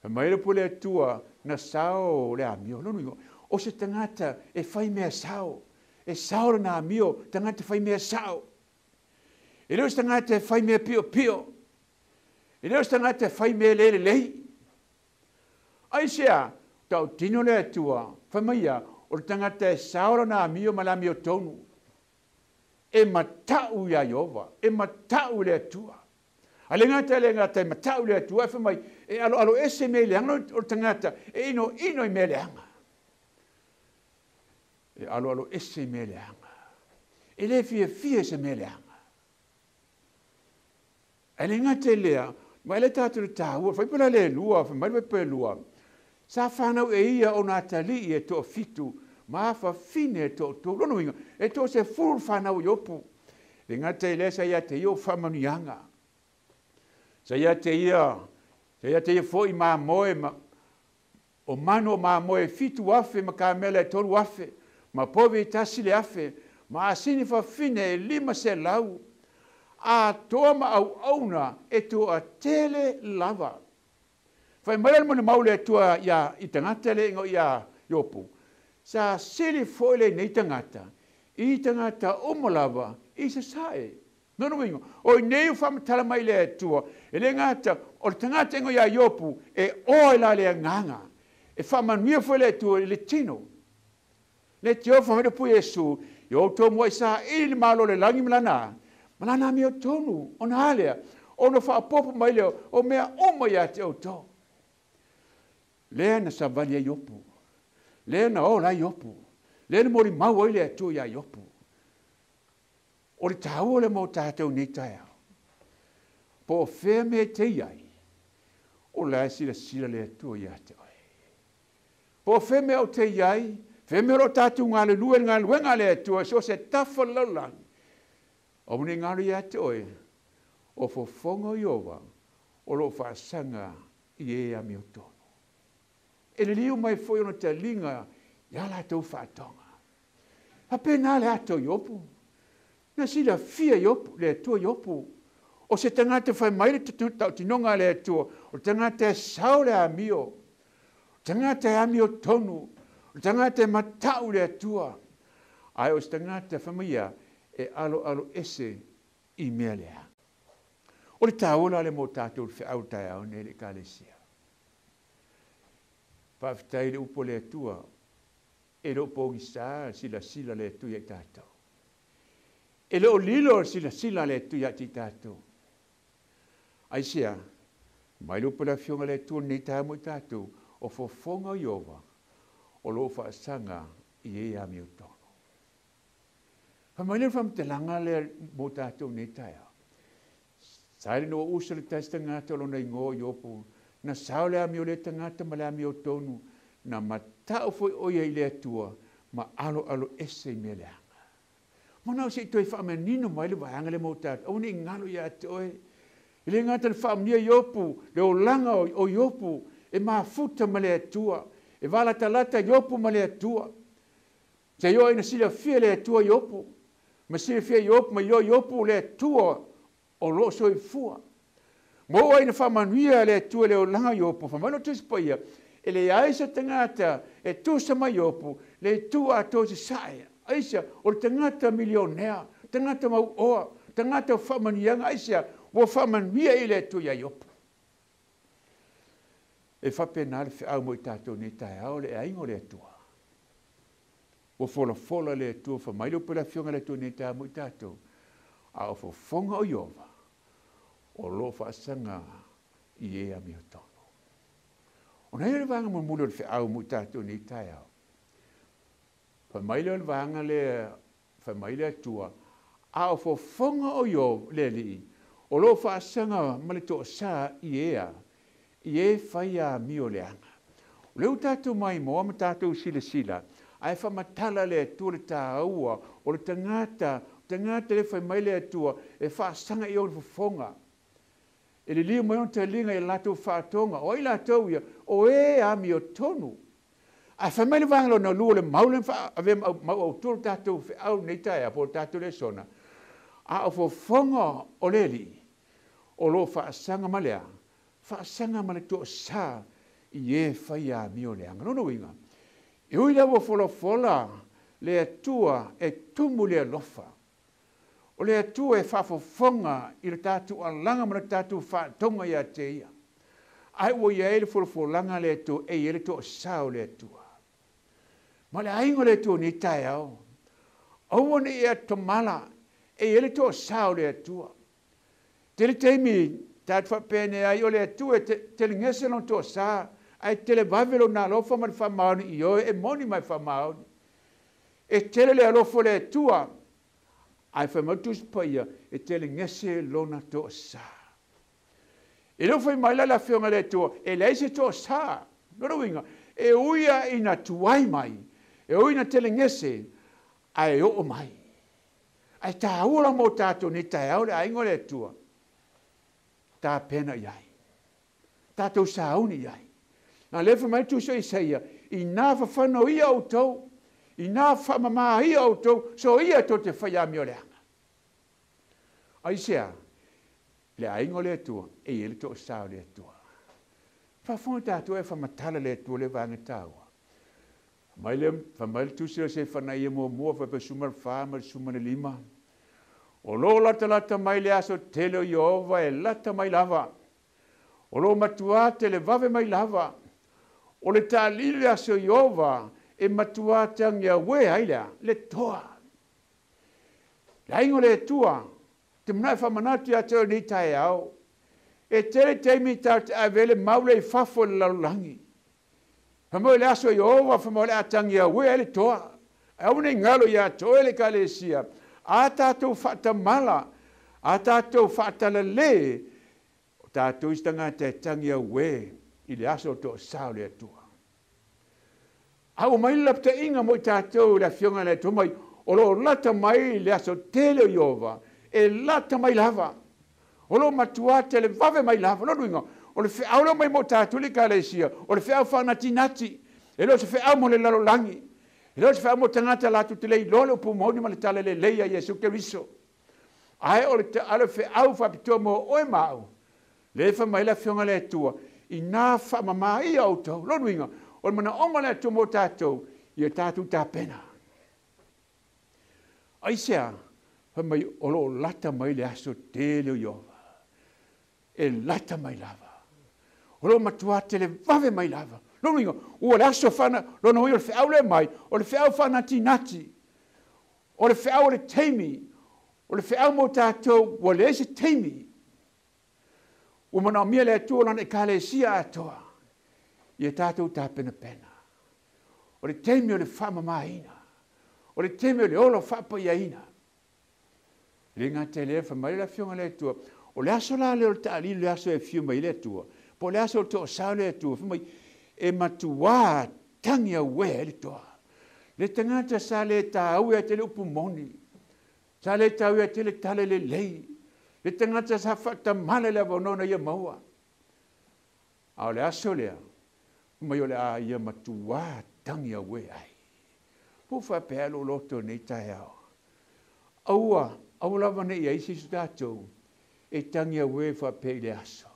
Faimai le upu le Atua na sao le amio. Lona uiga, o se tagata e fai mea sao, e sao lana amio, tagata fai mea sao. E le o se tagata e fai mea piopio. E le o se tagata e fai mea le lelei. Aisea, tautino le Atua, fai mai ia, o le tagata e sao lana amio ma le amio tonu. E matau ia Iova, e matau le Atua. A le gata le gata e matau le Atua, e fai mai, e alo alo ese mea i leaga o le tagata, e ino ino i mea leaga. E alo alo ese i mea leaga. E le fiafia se mea leaga. A le gata i lea, ma ele tātou le tāua, fai pela le lua, fai mai le fai lua. Sa whanau e ia o nā tali e toa fitu, ma fafine e toa tolu. Lona uiga, e toa se fulu whanau i opu. Le gata i lea sa ia te ia o whaamanuiaga. Sa ia te ia, sa ia te ia foi mamoe, ma, o manu o mamoe 7,000 ma kamela e 3,000, ma povi i tasi le afe, ma asini fafine e 500, a toa ma auauna e toa tele lava. Fai mai le molimau le Atua ia i tagata le ingoa ia Iopu. Sa sili foi le nei tagata I tagata uma lava i sasae. Lona uiga, o i nei ua faamatala mai le Atua, e le gata o le tagata e igoa ia Iopu e oa i la le agaga, e faamanuia foi le Atua i le tino. Le tiofa mai le upu Iesu, ia outou muai saili le Malo o le lagi ma lana, ma lana amiotonu, ona a lea, ona faaopoopo mai lea o mea uma ia te outou. Lea na savali ai Iopu, lea na ola ai Iopu, lea na molimau ai le Atua iā Iopu. O le taua lea mo tatou nei taeao. Po o fea mea e te i ai, o la e silasila le Atua ia te oe. Po o fea mea o te i ai, fea mea o lo o tatou galulue i le galuega a le Atua i so o se tafa o le lalolagi, aua ne i galo ia te oe, o fofoga o Ieova o lo o faasaga i e amiotonu. E liliu mai foi ona taliga i a latou faatoga. Faapena le ato o Iopu. Na silafia Iopu, le Atua Iopu. O se tagata fai mai le tautinoga a le Atua, o le tagata e sao le amio, o le tagata e amiotonu, o le tagata e matau le Atua. Ae o se tagata fai mai ia, e aloalo ese i mea leaga. O le taua la lea mo tatou le feau taeao nei le Ekalesia. Faafetai i le upu a le Atua, e le o pogisa silasila le Atua ia i tatou. E le o lilo le silasila le Atua ia te i tatou. Aisea, mai le upu a le Afioga le Atua lenei taeao mo i tatou, o fofoga o Ieova o lo o faasaga i e amiotonu. Fai mai le faamatalaga lea mo tatou nei taeao. Sa ile na ua uso le tasi tagata o lona igoa o Iopu, na sao le amio lea tagata ma le amiotonu, na matau foi o ia i le Atua ma aloalo ese i mea leaga. Manao se i toe faamanino mai le vaega lea mo tatou, aua ne i galo ia te oe. E le gata le faamanuia Iopu, le olaga o Iopu, e mafuta ma le Atua, e valatalata Iopu ma le Atua. Seia oo ina silafia le Atua Iopu, ma silafia Iopu ma iloa Iopu le Atua o lo o soifua. Ma oo ai ina faamanuia le Atua i le olaga o Iopu, fai mai lona Tusi Paia, e leai se tagata e tusa ma Iopu, le itu atoa i sasae. Aisea, o le tagata milionea, tagata mauoa, tagata o faamanuiaga, aisea, ua faamanuia i le Atua iā Iopu. E faapena le feau mo i tatou nei taeao le aiga o le Atua. Ua folafola le Atua, fai mai le upu a le Afioga le Atua nei taeao mo i tatou, a o fofoga o Ieova o lo o faasaga i e amiotonu. Ona ia o le vaega mulimuli o le feau mo i tatou nei taeao. Fai mai lea o le vaega lea, fai mai le Atua, a o fofoga o Ieova le Alii o lo o faasaga ma le toasā i ea, i e fai amio leaga. O lea ua tatou maimoa ma tatou silasila, ae faamatala le Atua le taua o le tagata, tagata lea fai mai le Atua e faasaga i ona fofoga. E liliu mai ona taliga i latou faatoga, o ai latou ia, o e amiotonu. Ae fai mai le vaega lona lua o le mau lea na faaavea mau autu o le tatou feau lenei taeao po o le tatou lesona, a o fofoga o le Alii o lo o faasaga ma le a? Faasaga ma le toasā i e fai amio leaga. Lona uiga, e ui lava ua folafola le Atua e tumu le alofa, o le Atua e faafofoga i le tatou alaga ma le tatou faatoga ia te ia, ae ua i ai le folafolaga a le Atua e i ai le toasā o le Atua. Ma le aiga o le Atua nei taeao, aua ne i e atamala, e i ai le toasā o le Atua. Tele taimi tatou faapea ai o le Atua e telegese lona toasā, ae televave lona alofa ma le faamaoni i oe, e moni ma e faamaoni. E tele le alofa o le Atua, ae fai mai le Tusi Paia, e telegese lona toasā. E le o fai mai la le Afioga i le Atua, e leai se toasā. Lona uiga, e ui lava ina tuai mai, e ui ina telegese, ae oo mai. Ae taua la mo tatou nei taeao le aiga o le Atua, tapena i ai, tatou sauni i ai. Na lea fai mai le Tusi o Isaia, ina fafano ia outou, ina faamama ia outou, so ia tou te fai amio leaga. Aisea, le aiga o le Atua, e i ai le toasā o le Atua. Faafofoga tatou e faamatala le Atua le vaega taua. Mai le fa mai le tusi o se fana ia muamua fa pe suma fa ma suma le lima. O lo lata lata mai le aso tele o Ieova e lata mai lava. O lo matua te le vave mai lava. O le taalili le aso Ieova e matua te agia ue ai lea, le toa. Le aiga o le Atua, te manae faamanatu ia te oe nei taeao. E tele taimi tatou te ave le mau lea i fafo i le lalolagi. Fai mai le aso Ieova, fai mai o le a tagia ue ai le toa. Ae aua ne i galo ia te oe le ekalesia. A tatou faatamala, a tatou faatalale, o tatou isi tagata e tagi auē i le aso o toasā o le Atua. A ua mai le lapataiga mo i tatou le afioga i le Atua mai, o loo lata mai le aso tele o Ieova, e lata mai lava. O loo matuā televave mai lava. Lona uiga, o le feau lea mai mo tatou le ekalesia, o le feau faanatinati. E le o se feau mo le lalolagi. E le o se feau mo tagata latou te le iloa le upu moni ma le tala lelei a Iesu Keriso. Ae o le ale feau faapitoa mo oe ma au. Le fai mai le afioga le Atua, ina faamamā ia outou. Lona uiga, o le manaoga o le Atua mo tatou, ia tatou tapena. Aisea, fai mai o loo lata mai le aso tele o Ieova. E lata mai lava. O loo matuā televave mai lava. Lona uiga, ua le aso faana, lona uiga o le feau lea mai, o le feau faanatinati. O le feau o le taimi, o le feau mo tatou, ua leai se taimi. Ua manaomia le Atua lana ekalesia atoa, ia tatou tapenapena. O le taimi o le faamamāina. O le taimi o le ola faapaiaina. Le gata i lea, fai mai le afioga le Atua, o le aso la lea o le taalili le aso e afio mai le Atua, po o le aso o le toasā o le Atua, fai mai, e matuā tagi auē ai le toa. Le tagata sa le tāua ia te le upu moni, sa le tāua ia te le tala lelei, le tagata sa faatamala le avanoa na ia maua. A o le aso lea, mai o le a ia matuā tagi auē ai. Po faapea lou loto nei taeao. Aua, aua lava ne i ai se isi o tatou, e tagi auē faapea i le aso.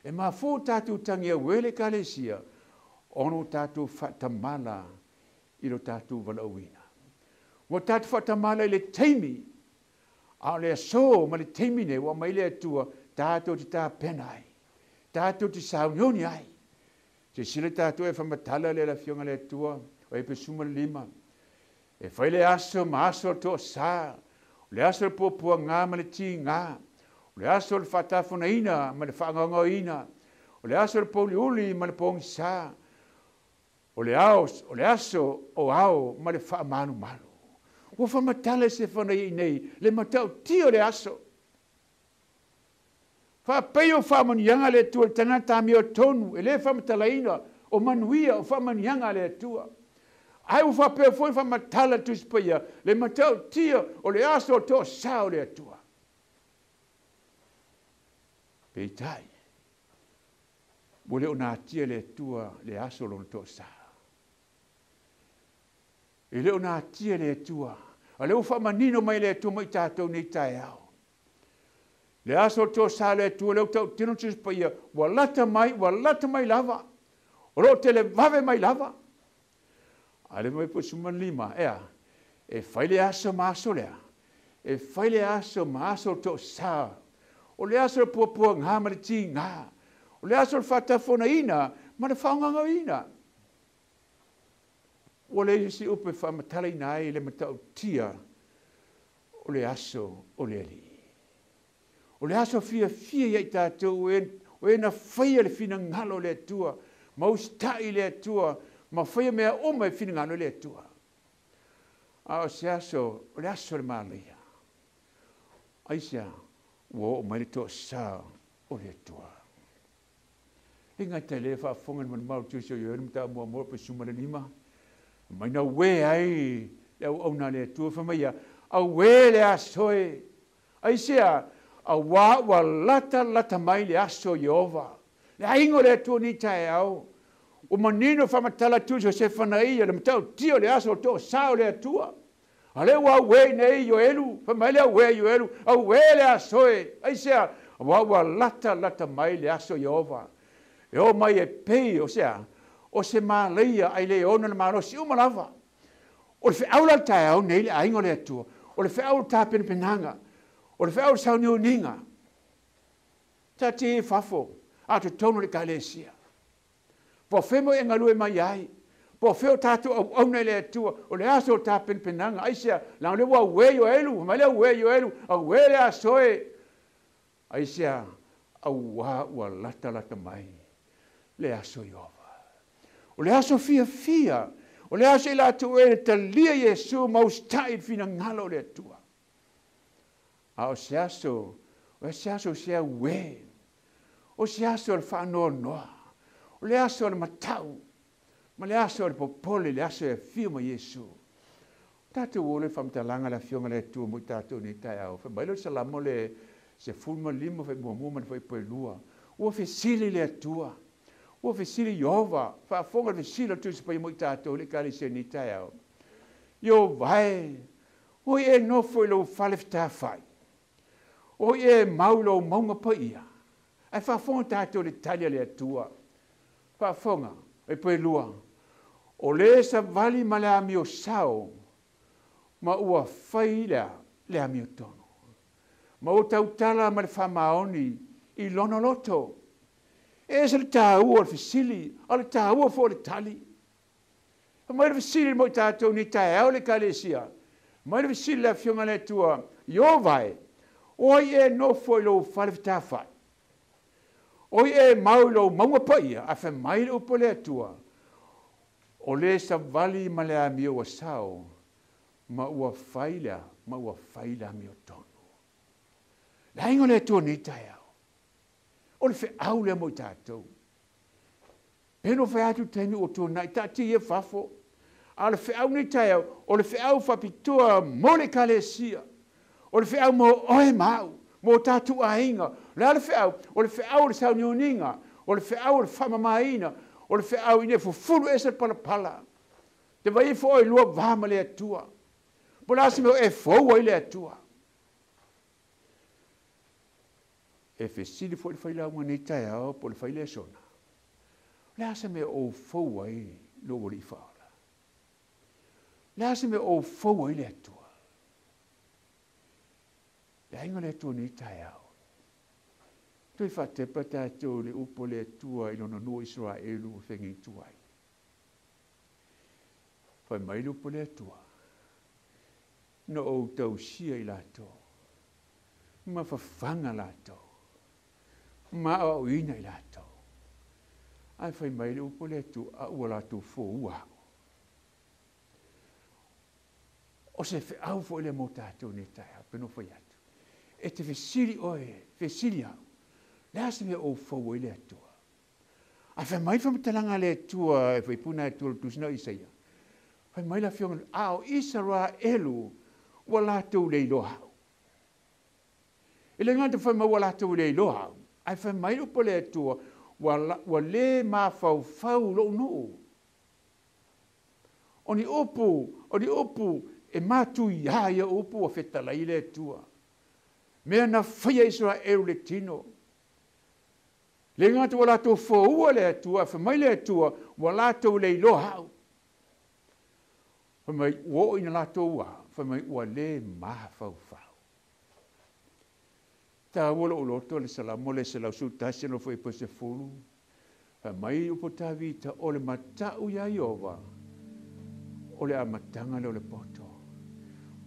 E mafua tatou tagi auē le ekalesia, ona o tatou faatamala i lo tatou valaauina. Ua tatou faatamala i le taimi, a o le aso ma le taimi nei, ua mai le Atua, tatou te tapena ai, tatou te sauniuni ai. Silasila tatou e faamatala le afioga le Atua, o Epesu ma le 5. E fai le aso ma aso o le toasā, o le aso o le puapuagā ma le tigā, o le aso o le faatafonaina ma le faagaogaoina, o le aso o le pouliuli ma le pogisā, o le ao, o le aso o ao ma le faamalumalu. Ua faamatala se fana i nei, le matautia o le aso. Faapei o faamanuiaga le Atua le tagata amiotonu, e le faamatalaina o manuia o faamanuiaga le Atua. Ae ua faapea foi faamatala Tusi Paia, le matautia o le aso o toasā o le Atua. Peitai, ua le o natia le Atua le aso o lona toasā. E le o natia le Atua. A le ua faamanino mai le Atua mai tatou nei taeao. Le aso o toasā le Atua, le ua tautino Tusi Paia, ua lata mai lava. O loo televave mai lava. A le mai po suma 5, ea, e fai le aso ma aso lea. E fai le aso ma aso o toasā. O le aso o puapuagā ma le tigā. O le aso o le faatafonaina ma le faagaogaoina. Ua leai se upu e faamatalaina ai le matautia o le aso o le Alii. O le aso fiafia ia i tatou o e na faia le finagalo o le Atua, ma usita'i le Atua, ma faia mea uma e finagalo le Atua. A o se aso, o le aso o le malaia. Aisea, ua oo mai le toasā o le Atua. E gata i lea faafofoga le malumalu tusi o Ioeli ma muamua pe suma le 5. Mai na ue ai le auauna le Atua, fai mai ia, auē le aso e. Aisea, auā ua lata lata mai le aso Ieova. Le aiga o le Atua ni taeao. Ua manino faamatala tusi o Sefanaia, le matautia o le aso o toasā o le Atua. A le ua auē nei Ioelu, fai mai le auē Ioelu, auē le aso e. Aisea, auā ua lata lata mai le aso Ieova. E o mai e pei o sea, O se malaia ai le ona le malosi uma lava. O le feau la le taeao nei le aiga o le Atua. O le feau o le tapenapenaga. O le feau o le sauniuniga. Taatia i fafo, a o totonu o le Ekalesia. Po o fea mo e galue mai ai. Po o fea o tatou auauna i le Atua. O le aso o le tapenapenaga. Aisea, leaga o lea ua auē Ioelu, fai mai le auē Ioelu, auē le aso e. Aisea, auā ua latalata mai le aso Ieova. O le aso fiafia, o le aso i latou e talia Iesu ma usitai i le finagalo o le Atua. A o se aso, o se aso o se auē, o se aso o le faanoanoa, o le aso o le matau, ma le aso o le popole, le aso e afio mai Iesu. Tatou o le faamatalaga a le Afioga i le Atua mo i tatou nei taeao. Fai mai le Salamo le 15 fuaimua ma le fuaipue 2. Ua fesili le Atua, ua fesili Ieova, faafofoga le fesili o le Tusi Paia mo i tatou le Ekalesia nei taeao. Ieova e, oi e nofo i lou fale fetafai, oi e mau i lou mauga paia. Ae faafofoga tatou le tali a le Atua. Faafofoga, fuaipue 2. O le savali ma le amio sao, ma ua fai lea le amiotonu. Ma ua tautala ma le faamaoni i lona loto. E ese le tāua o le fesili, a o le tāua foi o le tali. Mai le fesili mo i tatou ni taeao le Ekalesia. Mai le fesili le Afioga i le Atua, Ieova e, o ai e nofo i lou fale fetafai? O ai e mau i lou mauga paia, ae fai mai le upu a le Atua, o le savali ma le amio ua sao, ma ua fai lea, ma ua fai le amiotonu. Le aiga o le Atua nei taeao, o le feau lea mo i tatou. Pe no fai atu taimi ua tuanai, taatia ia fafo. A o le feau nei taeao, o le feau faapitoa mo le Ekalesia. O le feau mo oe ma au, mo tatou aiga. O le a le feau? O le feau o le sauniuniga, o le feau o le faamamaina, o le feau ina ia fufulu ese le palapala. Te vaai ifo oe i lua va ma le Atua. Po o le a se mea o e fou ai le Atua. E fesili foi le failauga nei taeao po o le failesona. O le a se mea o ou fou ai lou alii faaola? O le a se mea o ou fou ai le Atua? Le aiga o le Atua nei taeao. Toe faatepa tatou i le upu a le Atua i lona nuu o Isaraelu ua feagaitu ai. Fai mai le upu a le Atua, na ou tausia i latou, ma fafaga latou, ma aoaoina i latou. Ae fai mai le upu a le Atua, a ua latou foua au. O se feau foi lea mo tatou nei taeao, pe no fai atu. E te fesili oe, fesili au, le a se mea o ou fou ai le Atua? Ae fai mai le faamatalaga a le Atua e faipuna e Atua i le tusina o Isaia. Fai mai le Afioga, a o Isaraelu ua latou le iloa au. E le gata fai mai ua latou le iloa au, ae fai mai le upu a le Atua, ua le mafaufau lou nuu. O ni upu, o ni upu e matuia ia upu ua fetalai le Atua. Mea na faia Isaraelu le tino. Le gata ua latou foua le Atua, ae fai mai le Atua, ua latou le iloa au. Fai mai, ua oo ina latou a, fai mai, ua le mafaufau. Taua lou loto le Salamo le 111 no foi po 10. Fai mai upu Tavita, o le matau ia Ieova, o le amataga lea o le poto.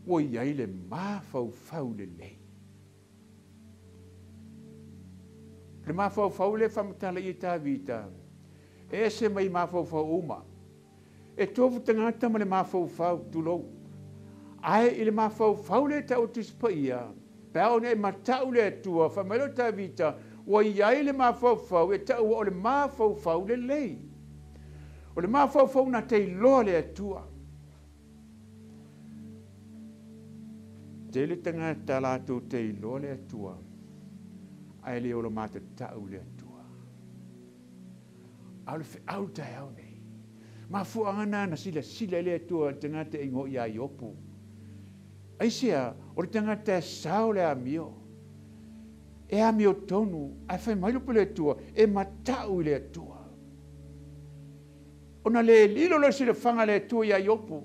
Ua i ai le mafaufau lelei. Le mafaufau le faamatala ia Tavita, e ese mai mafaufau uma. E tofu tagata ma le mafaufau, tulou. Ae i le mafaufau le tau Tusi Paia, pe a ona e matau le Atua, fai mai lea o Tavita, ua i ai le mafaufau e taua o le mafaufau lelei. O le mafaufau na te iloa le Atua. Tele tagata latou te iloa le Atua, ae le ola matatau le Atua. A o le feau taeao nei. Mafuaaga na na silasila i le Atua le tagata e igoa ia Iopu. Aisea, o le tagata e sao le amio. E amio tonu, ae fai mai le upu le Atua, e matau i le Atua. Ona le lilo lea o le silafaga a le Atua iā Iopu,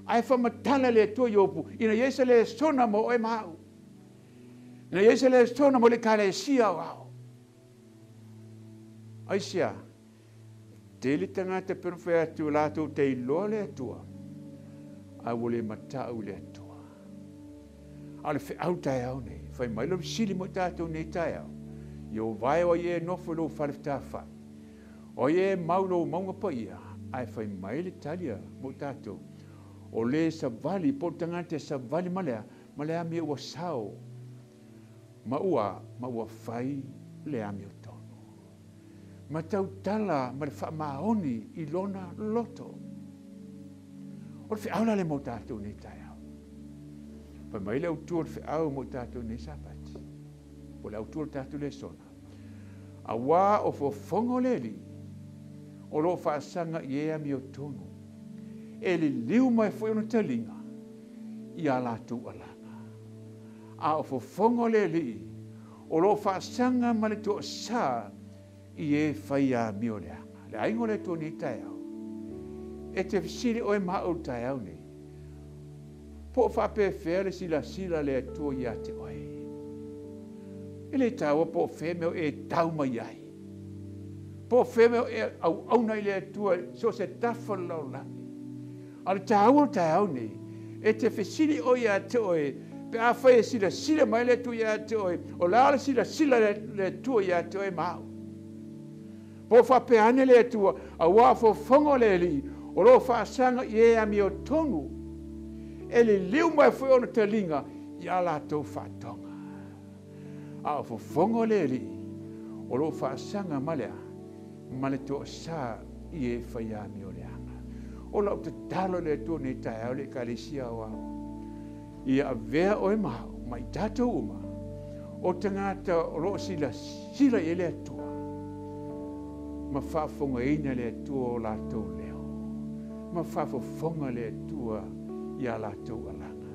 ae faamatala e le Atua Iopu, ina ia i ai se lesona mo oe ma au, ina ia i ai se lesona mo le Ekalesia aoao. Aisea? Tele tagata pei ona fai atu latou te iloa le Atua, ae ua le matau i le Atua. A o le feau taeao nei, fai mai lau fesili mo i tatou nei taeao, Ieova e, o ai ea e nofo i lou fale fetafai? O ai ea e mau i lou mauga paia? Ae fai mai le tali a mo i tatou, o le savali, po o le tagata e savali ma le a? Ma le amio ua sao, ma ua, ma ua fai le amiotonu. Ma tautala ma le faamaoni i lona loto. O le feau la lea mo tatou nei taeao. Fai mai le autu o le feau mo tatou nei Sapati, po o le autu o le tatou lesona. Auā o fofoga o le Alii, o lo o faasaga i e amiotonu, e liliu mai foi ona taliga i a latou alaga. A o fofoga o le Alii, o lo o faasaga ma le toasā i e fai amio leaga. Le aiga o le Atua nei taeao, e te fesili oe ma au i le taeao nei, Po o faapefea le silasila a le Atua ia te oe? E le taua po o fea mea o e tau mai ai, po o fea mea o e auauna i le Atua i so o se tafa o le lalolagi. A o le taua o le taeao nei, e te fesili oe ia te oe, pe afai e silasila mai le Atua ia te oe, o le a le silasila a le Atua ia te oe ma au? Po o faapea ane le Atua, auā fofoga o le Alii, o lo o faasaga i e amiotonu, e liliu mai foi ona taliga i a latou faatoga. A o fofoga o le Alii, o lo o faasaga ma le a? Ma le toasā i e fai amio leaga. O lau tatalo i le Atua nei taeao le Ekalesia Aoao, ia avea oe ma au, ma i tatou uma, o tagata o lo o silasila i ai le Atua, ma faafofogaina le Atua o latou leo, ma faafofoga le Atua i a latou alaga.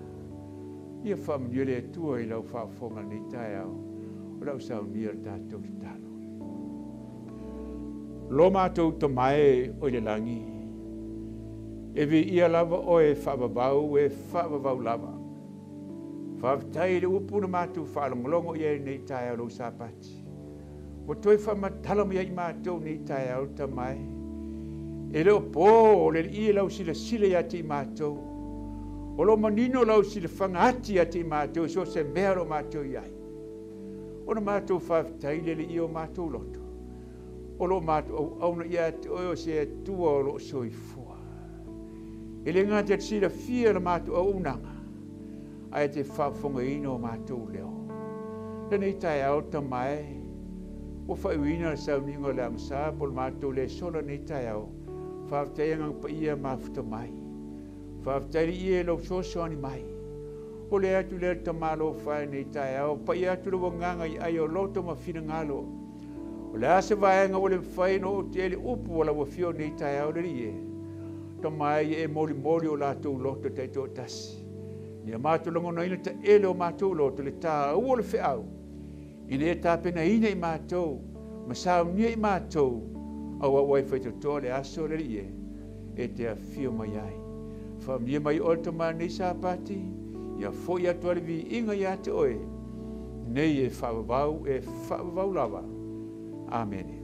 Ia faamanuia le Atua i lau faafofoga lenei taeao, o le au saunia le tatou tatalo. Lo matou Tama e o i le lagi, e viia lava oe e faavavau, e faavavau lava. Faafetai i le upu na matou faalogologo i ai lenei taeao lou Sapati. Ua toe faamatala mai ai i matou nei taeao le Tama e. E le o po o le Alii e lau silasila ia te i matou. O lo o manino lau silafaga ati ia te i matou i so o se mea o lo o matou i ai. Ona matou faafetai le Alii o matou loto. O lo o matou auauna ia te oe o se Atua o lo o soifua. E le gata i le silafia o le matou auaunaga, ae te faafofogaina o matou leo. Lenei taeao, Tama e, ua faaiuina le sauniga o le agasā po o le matou lesona lenei taeao. Faafetai Agaga Paia mafuta mai. Faafetai le ie i lou fesoasoani mai. O le atu lea le Tama alofa e nei taeao, paia atu lou agaga i ai o loto ma finagalo. O le a se vaega ua le mafai ona oo atu i ai le upu a lau Afioga nei taeao le Alii e? Tama e ia e molimoli o latou loto taitoatasi. Ia matou lagonaina taele o matou loto le taua o le feau, ina ia tapenaina i matou ma saunia i matou aua ua e faitotoa le aso le Alii e e te afio mai ai. Faamanuia mai oe le Tama nei Sapati, ia foi atu ai le viiga ia te oe, nei e faavavau e faavavau lava. Amene.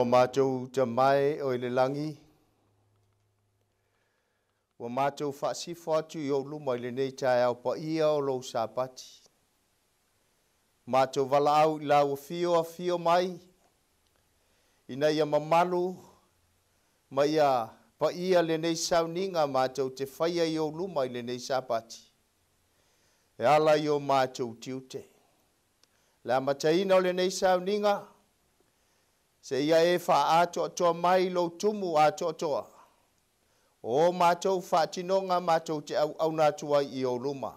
Lo mātou tamae o i le lagi, ua mātou faasifo atu i ou luma i lenei taeao paia o lou Sapati. Mātou valaau i lau afio afio mai, ina ia mamalu ma ia paia lenei sauniga mātou te faia i ou luma i lenei Sapati. E ala i o mātou tiute. Le amataina o lenei sauniga, se ia e faaatoatoa mai lou tumu atoatoa. O mātou faatinoga mātou te auauna atu ai i ou luma.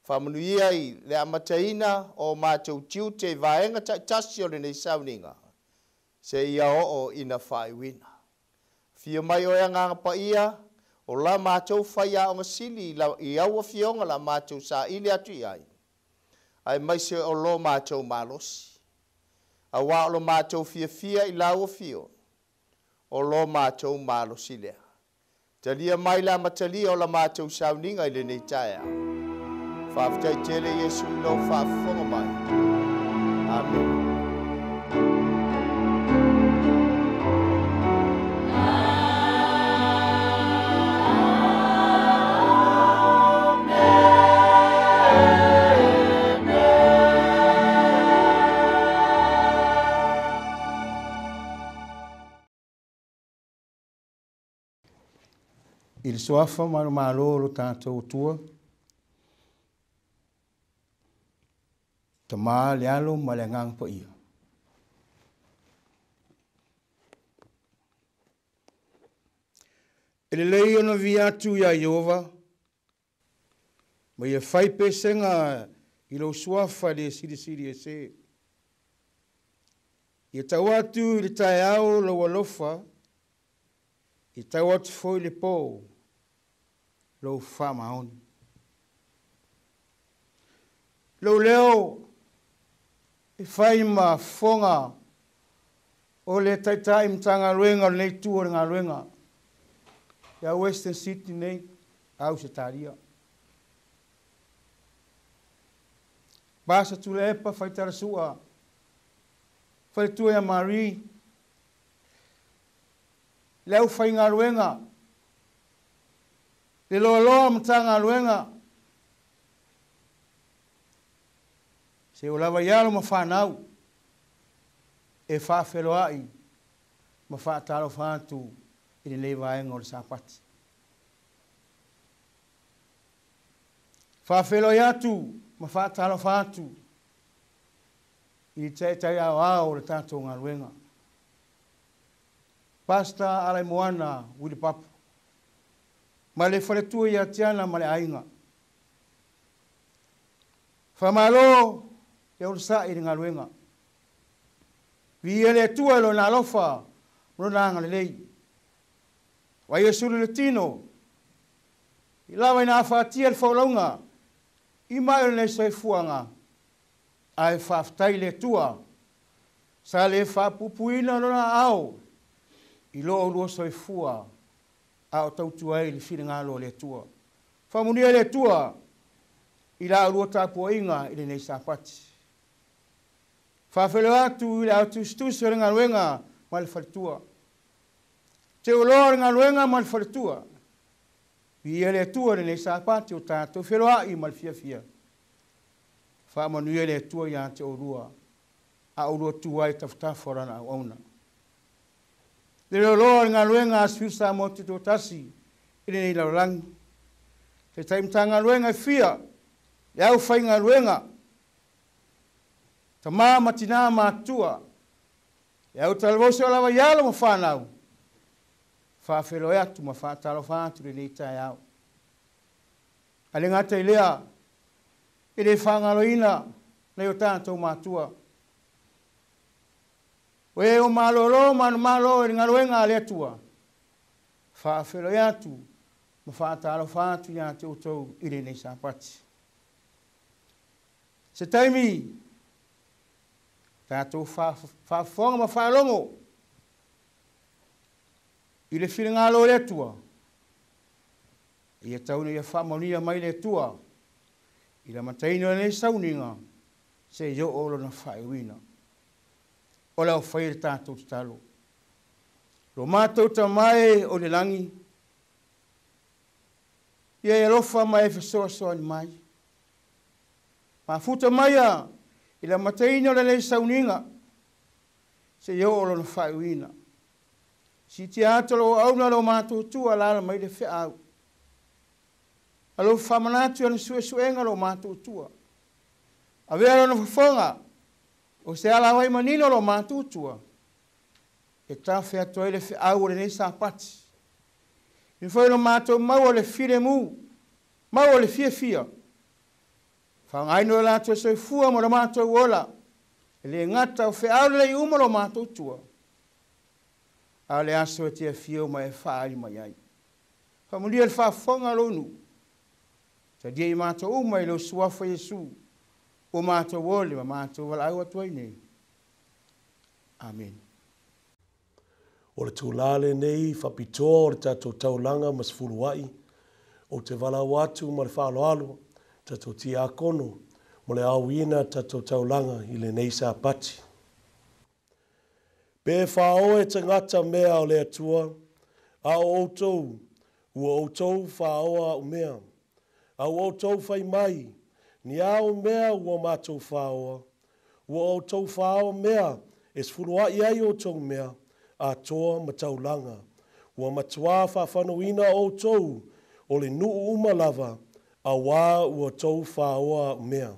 Faamanuia i le amataina o mātou tiute i vaega taitasi o lenei sauniga, se ia oo ina faaiuina. Afio mai oe Agaga Paia, o la mātou faiaoga sili i au afioga la mātou saili atu i ai, aemaise o lo mātou malosi. Auā o lo mātou fiafia i lau afio, o lo mātou malosi lea. Talia mai le amatalia o la mātou sauniga i lenei taeao. Faafetai tele Iesu i lou faafofoga mai. Amene. I le suafa ma le Malo o lo tatou Atua, Tamā le Alo ma le Agaga Paia. E lelei ona viia atu iā Ieova, ma ia fai pesega i lou suafa le Silisili Ese. Ia tau atu i le taeao lou alofa, ia tau atu foi i le pō lou faamaoni. Lou leo e fai ma fofoga o le Taitai Matagaluega o lenei itu o le galuega ia Western Sydney nei, Ausetalia. Pasa Tuilaepa Faitalasua, faletua ia Marie, le aufaigaluega, le loaloa Matagaluega, se o lava i alo ma fanau e faafeloai ma faatalofa atu i lenei vaega o le Sapati. Faafeloai atu ma faatalofa atu i le taitai aoao o le tatou galuega. Pastor Alaimoana Willie Papu, ma le faletua ia Tiana ma le aiga. Faamalo le onosai i le galuega. Viia le Atua i Lona alofa ma Lona agalelei. Ua ia sulu le tino, i lava ina afatia le folauga i mai o lenei soifuaga, ae faafetai i le Atua sa le faapuupuuina lona aao i lo oulua soifua a o tautua ai i le finagalo o le Atua. Faamanuia le Atua i la oulua tapuaiga i lenei Sapati. Faafeiloai atu i le autusitusi o le galuega ma le faletua. Teuloa o le galuega ma le faletua. Viia le Atua i lenei Sapati o tatou feloai ma le fiafia. Faamanuia le Atua ia te oulua a oulua tu ai tafatafa o lana auauna. Le loaloa o le galuega a Sui Samoa Tutoatasi i lenei lalolagi. Taitai Matagaluega e fia, le aufaigaluega, tamā ma tinā matutua, le au talavou o lava i alo ma fanau, faafeiloai atu ma faatalofa atu lenei taeao. A le gata i lea, e le faagaloina nai o tatou matua. O e o malolo manumalo i le galuega a le Atua, faafeiloai atu ma faatalofa atu ia te outou i lenei Sapati. Se taimi, tatou faafofoga ma faalogo i le finagalo o le Atua, ia tau ina ia faamanuia mai le Atua i le amataina o lenei sauniga seia oo lona faaiuina. O le au whai le tātou tatalo. Lo mātou tamae o le langi, ia e alofa mai e fesoasoani mai. Mafuta maia i le amataina o lenei sauniga, seia oo lona faaiuina. Siitia atu lou auauna lo matou tua alaala mai le feau. Alofa faamanatu i ana suesuega lo matou tua. Avea lona fofoga, o se alavai manino lo matou tua, e tafe atu ai le feau o lenei Sapati. I foi lo matou maua le filemu, maua le fiafia. Faaaogaina o latou soifua ma lo matou ola, e le gata o feau lelei uma lo matou tua, a o le aso e te afio ma e faaali mai ai. Faamanuia le faafofoga a lou nuu, talia i matou uma i lou suafa Iesu, ua matou ole ma matou valaau atu ai nei. Amene. O le tula lenei faapitoa o le tatou taulaga ma sefuluai, ou te valaau atu ma le faaaloalo tatou tiakono mo le aoina tatou taulaga i lenei Sapati. Pe faaoa e tagata mea o le Atua, a o outou, ua outou faaoa au mea. A ua outou fai mai, Ni a au mea ua matou faaoa? Ua outou faaoa mea e sefuluai ai outou mea atoa ma taulaga. Ua matuā faafanauina outou o le nuu uma lava, auā ua tou faaoa au mea.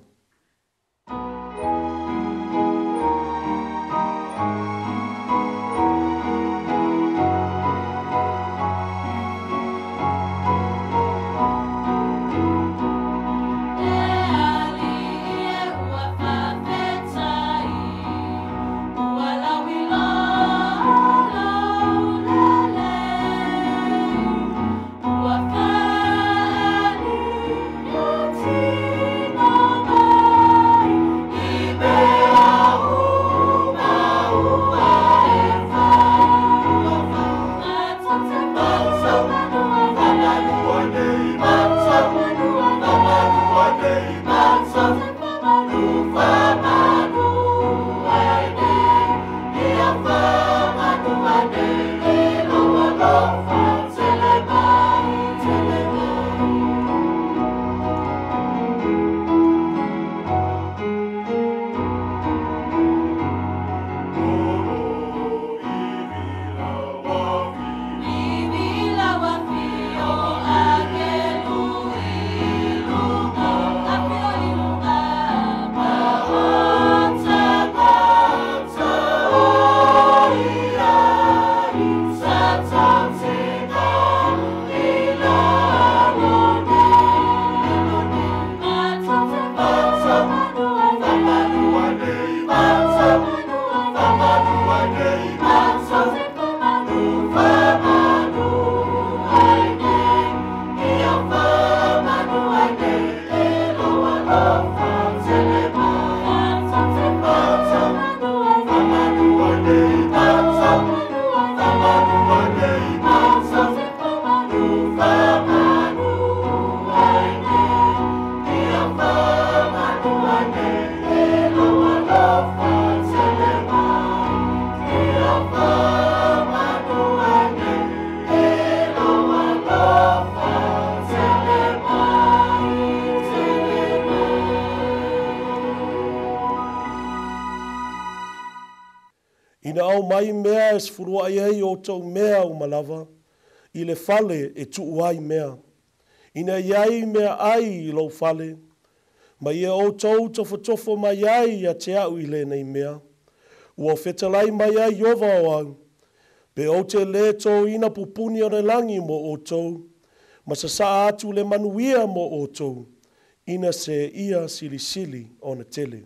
Ina aumai mea e sefuluai ai outou mea uma lava, i le fale e tuu ai mea. Ina i ai mea ai i lou fale, ma ia outou tofotofo mai ai ia te au i lenei mea, ua fetalai mai ai Ieova o au, pe ou te lē tōina pupuni o le lagi mo outou, ma sasaa atu le manuia mo outou, ina seia silisili ona tele.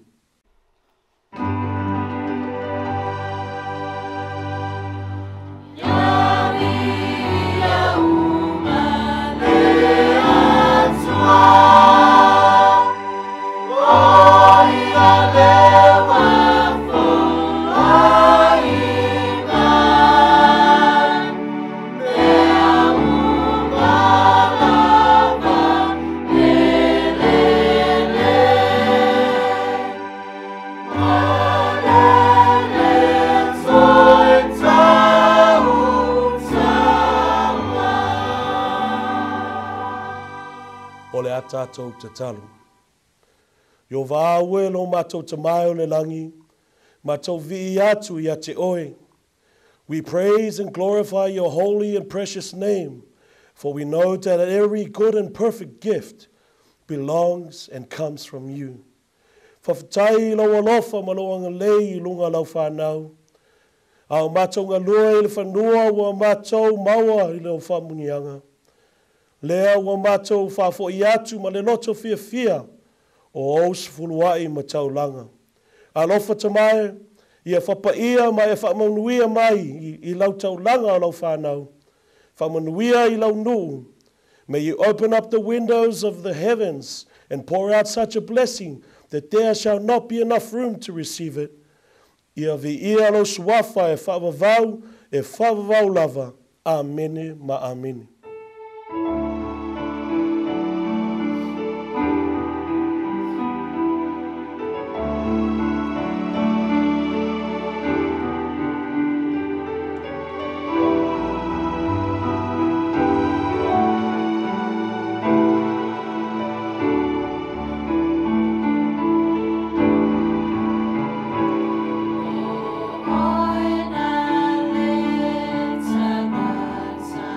O le a tātou tatalo. Ieova e lo matou Tama e o le lagi, matou vi'i atu ia te oe. We praise and glorify your holy and precious name, for we know that every good and perfect gift belongs and comes from you. Faafetai i lou alofa ma lou agalelei i luga o lau fanau. A o matou galue i le fanua ua matou maua i lau faamanuiaga. Lea ua matou faafoi atu ma le loto fiafia o ou sefuluai ma taulaga. Alofa Tama e, ia fapaia ma e faamanuia mai i lau taulaga o lau fanau. Faamanuia i lau nuu. May you open up the windows of the heavens and pour out such a blessing that there shall not be enough room to receive it. Ia viia lou suafa e faavavau, e faavavau lava. Amene ma Amene. O oe na le tagata.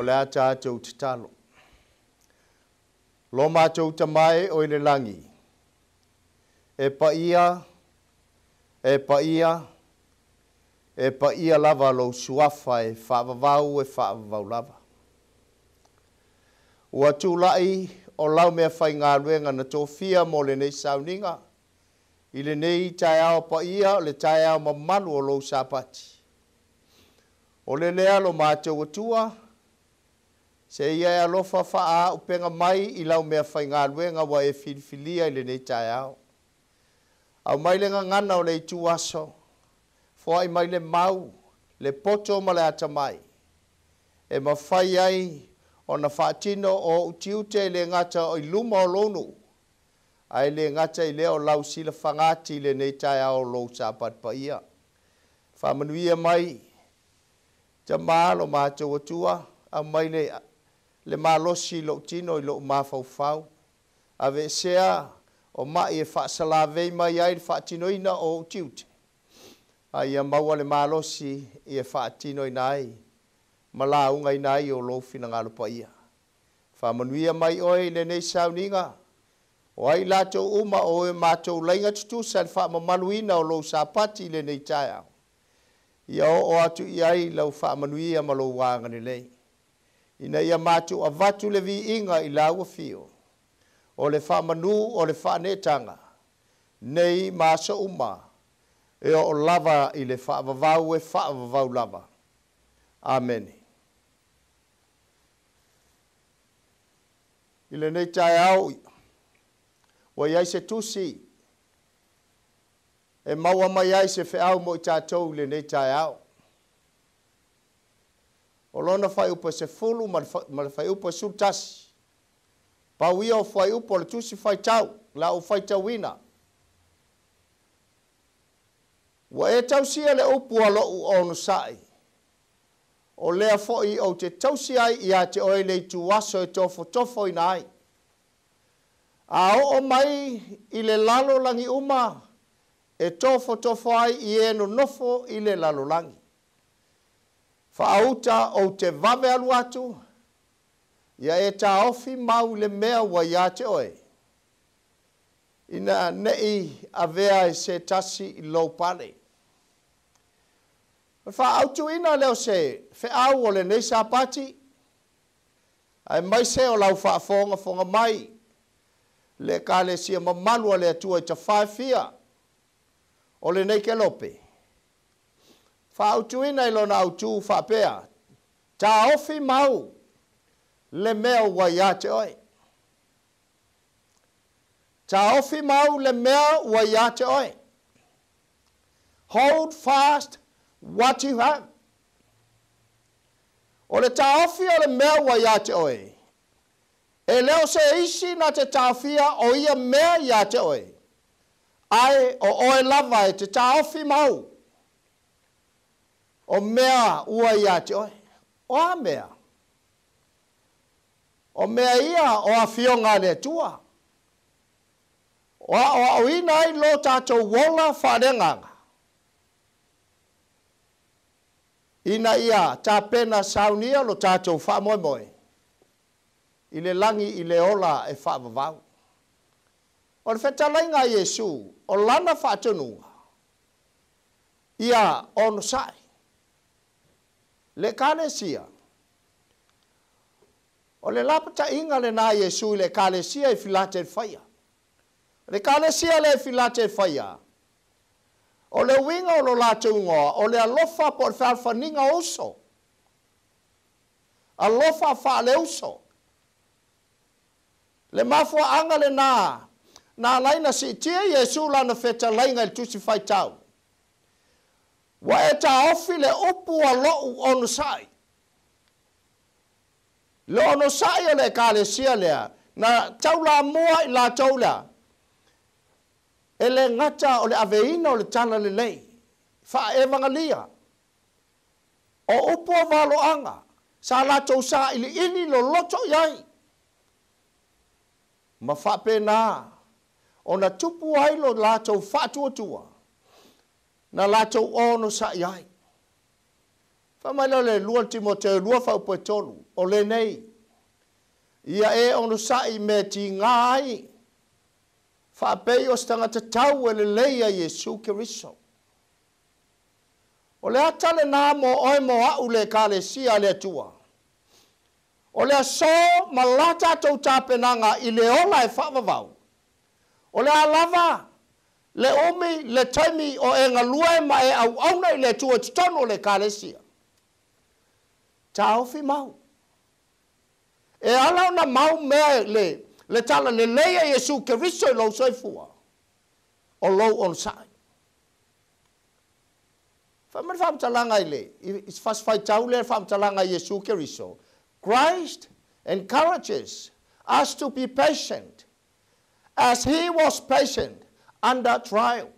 O le a tatou tatalo. Lo matou tamae o i le lagi, e paia, e paia, e paia lava lou suafa e faavavau e faavavau lava. Ua tula'i o lau mea faigaluega na tofia mo lenei sauniga, i lenei taeao paia o le taeao mamalu o lou Sapati. O le lea lo matou Atua, se ia e alofa faaauupega mai i lau mea faigaluega ua e filifilia i lenei taeao. Au mai le gagana o le itu aso, foai mai le mau, le poto ma le atamai, e mafai ai ona faatino o utiute i le gata o i luma o lou nuu, ae le gata i lea o lau silafagati i lenei taeao o lou Sapati paia. Faamanuia mai, Tama lo matou Atua, aumai le malosi i lou tino i lou mafaufau, aveesea o mai e faasalavei mai ai le faatinoina o utiute, a ia maua le malosi e faatinoina ai ma laugaina ai o lou finagalo paia. Faamanuia mai oe i lenei sauniga, o ai latou uma o e matou laiga tutusa le faamamaluina o lou Sapati i lenei taeao. Ia oo atu i ai lau faamanuia ma lou agalelei, ina ia matou avatu le viiga i lau afio, o le faamanu o le faaneetaga, nei ma aso uma, e oo lava i le faavavau e faavavau lava. Amene. I lenei taeao, ua iai se tusi e maua mai ai se feau mo i tatou i lenei taeao. O lona fuaiupu e 10 ma le fuaiupu e 11. Pau ia o fuaiupu o le tusi faitau, la ou faitauina. Ua e tausia le upu a lou onosai, o lea foi ou te tausi ai ia te oe le ituaso e tofotofoina ai. A oo mai i le lalolagi uma, e tofotofo ai i e nonofo i le lalolagi. Faauta ou te vave alu atu, ia e taofi mau i le mea ua ia te oe, ina nei avea e se tasi i lou pale. O le faaautuina lea o se feau o lenei Sapati, aemaise o lau faafogafoga mai le Ekalesia mamalu a le Atua i tafaefia o lenei kelope. Faautuina i lona autū faapea, taofi mau le mea ua ia te oe. Taofi mau le mea ua ia te oe. Hold fast what you have. O le taofi o le mea ua ia te oe, e le o se isi na te taofia o ia mea ia te oe, ae o oe lava e te taofi mau o mea ua ia te oe. O a mea? O mea ia o afioga a le Atua. O aoaoina ai lo tatou ola faaleagaga, ina ia tapena saunia lo tatou faamoemoe i le lagi i le ola e faavavau. O le fetalaiga a Iesu, o lana faatonuga, ia onosai. Le Ekalesia, o le lapataiga lena a Iesu i le Ekalesia i Filatelfaia. O le Ekalesia lea i Filatelfaia, o le uiga o lo latou igoa, o le alofa po o le fealofaniga o uso. Alofa faaleuso. Le mafuaaga lena, na ala ai na siitia Iesu lana fetalaiga i le tusi faitau. Ua e taofi le upu a lou onosai. Le onosai o le Ekalesia lea, na taulamua i latou lea, e le gata o le aveina o le tala lelei, faaevagalia, o upu o valoaga, sa latou sailiili loloto i ai. Ma faapena, ona tupu ai lo latou faatuatua, na latou onosai ai. Faamai lea o le 2 Timoteo 2 faaupu e 3, o lenei, ia e onosa'i mea tigā ai, faapei o se tagata tau e lelei a Iesu Keriso. O le ata lenā mo oe mo a'u le Ekalesia a le Atua. O le aso ma la tatou tapenaga i le ola e faavavau. O le a lava le umi le taimi o e galue ma e auauna i le Atua i totonu o le Ekalesia. Taofi mau. E ala ona mau mea le talalelei a Iesu Keriso i lou soifua, o lou onosa'i. Faamai le faamatalaga i le i se fasifaitau lea le faamatalaga a Iesu Keriso. Christ encourages us to be patient as he was patient under trial.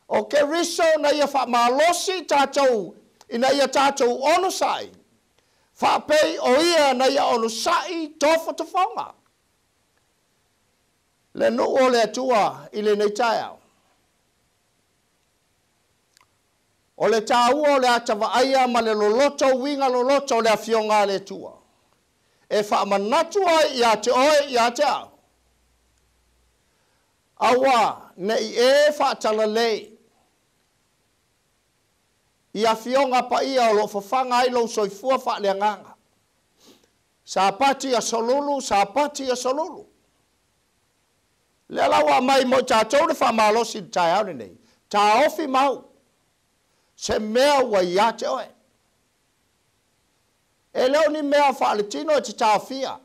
O Keriso na ia faamalosi tatou ina ia tatou onosa'i, faapei o ia na ia onosa'i tofotofoga. Le nuu o le Atua i lenei taeao. O le tāua o le atavaaia ma le loloto uiga loloto o le afioga a le Atua. E faamanatu ai ia te oe ia te au. Aua nei e faatalalei i afioga paia o loo fafaga ai lou soifua faaleagaga. Sapati aso lulu, sapati aso lulu. Lea la ua aumai mo i tatou le faamalosi i le taeao lenei. Taofi mau se mea ua ia te oe. E le o ni mea faaletino e te taofia.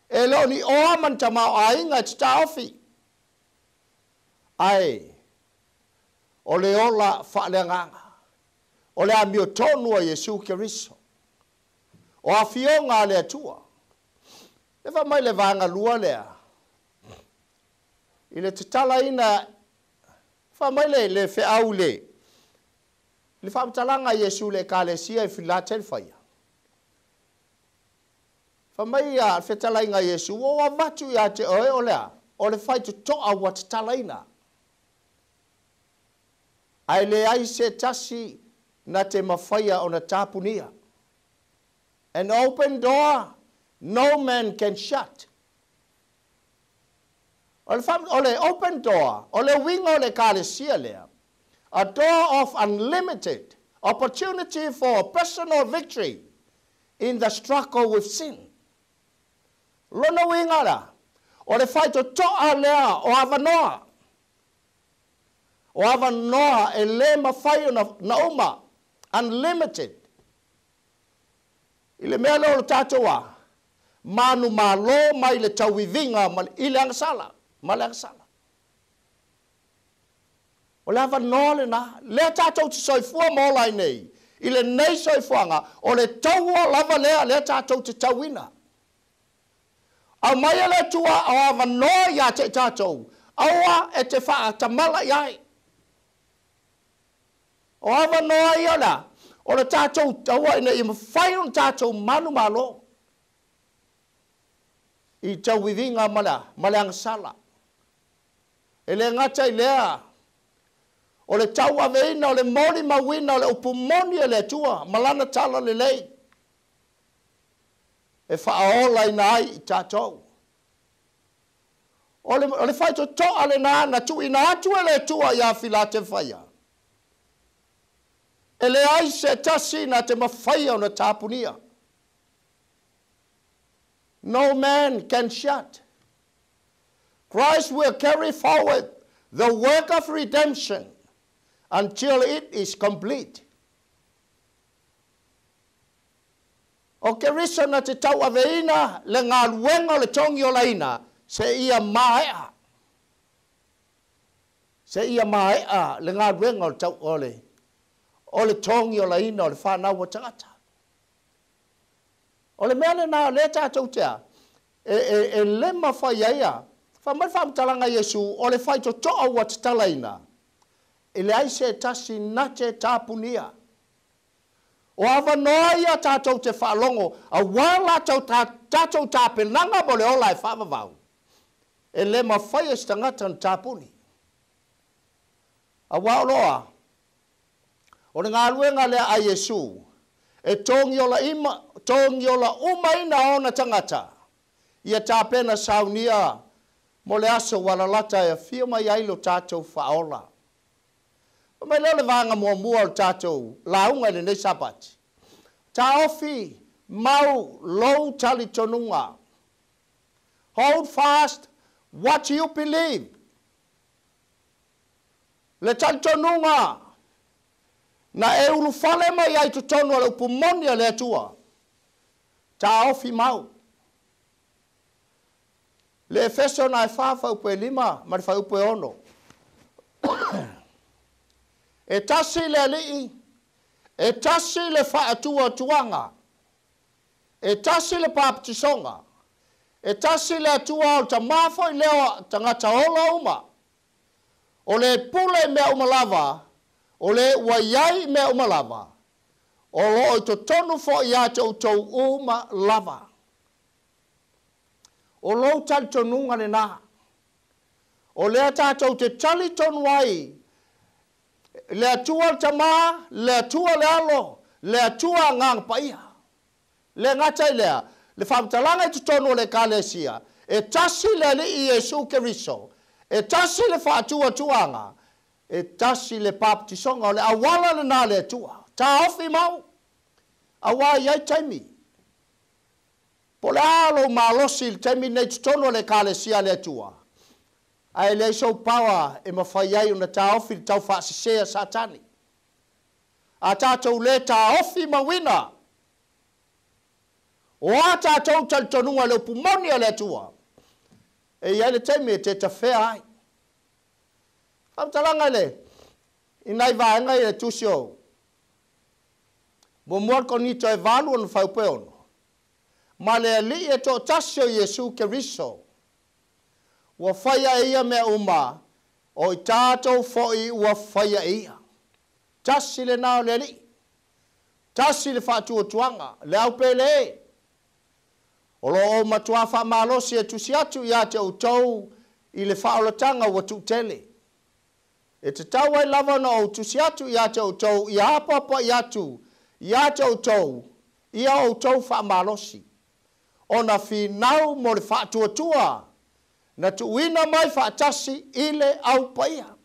E le o ni oa ma ni tamaoaiga e te taofi. Ae o le ola faaleagaga. O le amiotonu a Iesu Keriso. O afioga a le Atua. Le faamai le vaega lua lea. I le tatalaina, faamai le feau le faamatalaga a Iesu i le Ekalesia i Filatelefaia. Faamai ia fetalaiga a Iesu, ua ou avatu ia te oe o lea, o le faitotoa ua tatalaina. Ae leai se tasi na te mafaia ona tapunia. An open door, no man can shut. O le open door, o le uiga o le Ekalesia lea, a door of unlimited opportunity for personal victory in the struggle with sin. Lona uiga la, o le faitotoa lea o avanoa. O avanoa e le mafai ona uma, unlimited. I le mea lea o le tatou a, manu malo mai le tauiviga i le agasala, ma le agasala. O le avanoa lenā, lea tatou te soifua ma ola ai nei, i lenei soifuaga, o le taua lava lea, lea tatou te tauina. Aumai e le Atua o avanoa ia te i tatou, aua e te faatamala i ai. O avanoa ia la, o le tatou taua ina ia mafai ona tatou manumalo i tauiviga ma le agasala. E le gata i lea, o le tauaveina, o le molimauina, o le upu moni e le Atua ma lana tala lelei e faaolaina ai i tatou. O le faitotoa lenā na tuuina atu e le Atua ia Filatelefaia. E leai se tasi na te mafaia ona tapunia. No man can shut. Christ will carry forward the work of redemption until it is complete. O Keriso na te tauaveina le galuega o le togiolaina se ia maea. Se ia maea le galuega o le tau o le togiolaina o le whanau o tagata. O le mea lenā o lea tatou te a, e le mafai ai a, faamai le faamatalaga a Iesu, o le faitotoa ua tatalaina, e leai se tasi na te tapunia. O avanoa ia tatou te faalogo, auā latou tatou tapenaga mo le ola e faavavau. E le mafai e se tagata ona tapuni. Auā o loa, O le galuega lea a Iesu, e togiola ima, togiola umaina ona tagata, ia tapena saunia mo le aso ua lalata e afio mai ai lo tatou faaola. O mai lea o le vaega muamua o le tatou lauga i lenei Sapati. Taofi mau lou talitonuga. Hold fast what you believe. Le talitonuga na e ulufale mai ai totonu o le upu moni a le Atua. Taofi mau. Le Efeso na e 4 fuaiupu e 5 ma le fuaiupu e 6. E tasi le Alii, e tasi le faatuatuaga, e tasi le papatisoga, e tasi le Atua o le tamā foi lea o tagata ola uma. O le pule i mea uma lava, o le ua iai i mea uma lava, o loo i totonu foi ia te outou uma lava. O lou talitonuga lenā. O lea tatou te talitonu ai, le Atua le Tamā, le Atua le Alo, le Atua Agaga Paia. Le gata i lea, le faamatalaga i totonu o le Ekalesia, e tasi le Alii Iesu Keriso, e tasi le faatuatuaga, e tasi le papatisoga, o le auala lenā le Atua. Taofi mau, auā i ai taimi. Po o le a lou malosi i le taimi lenei i totonu o le Ekalesia a le Atua, ae leai sou power e mafai ai ona taofi le taufaasese a Satani. A tatou le taofi mauina o a tatou talitonuga i le upu moni a le Atua, e i ai le taimi e te tafea ai. Faamatalaga i le i nai vaega i le tusi o muamua le Korinito e 8 ona fuaiupu e 6. Ma le Alii e toatasi o Iesu Keriso, ua faia e ia mea uma, o i tatou foi ua faia e ia. Tasi lenā o le Alii, tasi le faatuatuaga, le aupele. O loo ou matuā faamalosi e tusi atu ia te outou i le faaolataga ua tuutele. E tatau ai lava ona ou tusi atu ia te outou ia apoapoai atu ia te outou ia outou faamalosi, ona finau mo le faatuatua na tuuina mai faatasi i le au paia.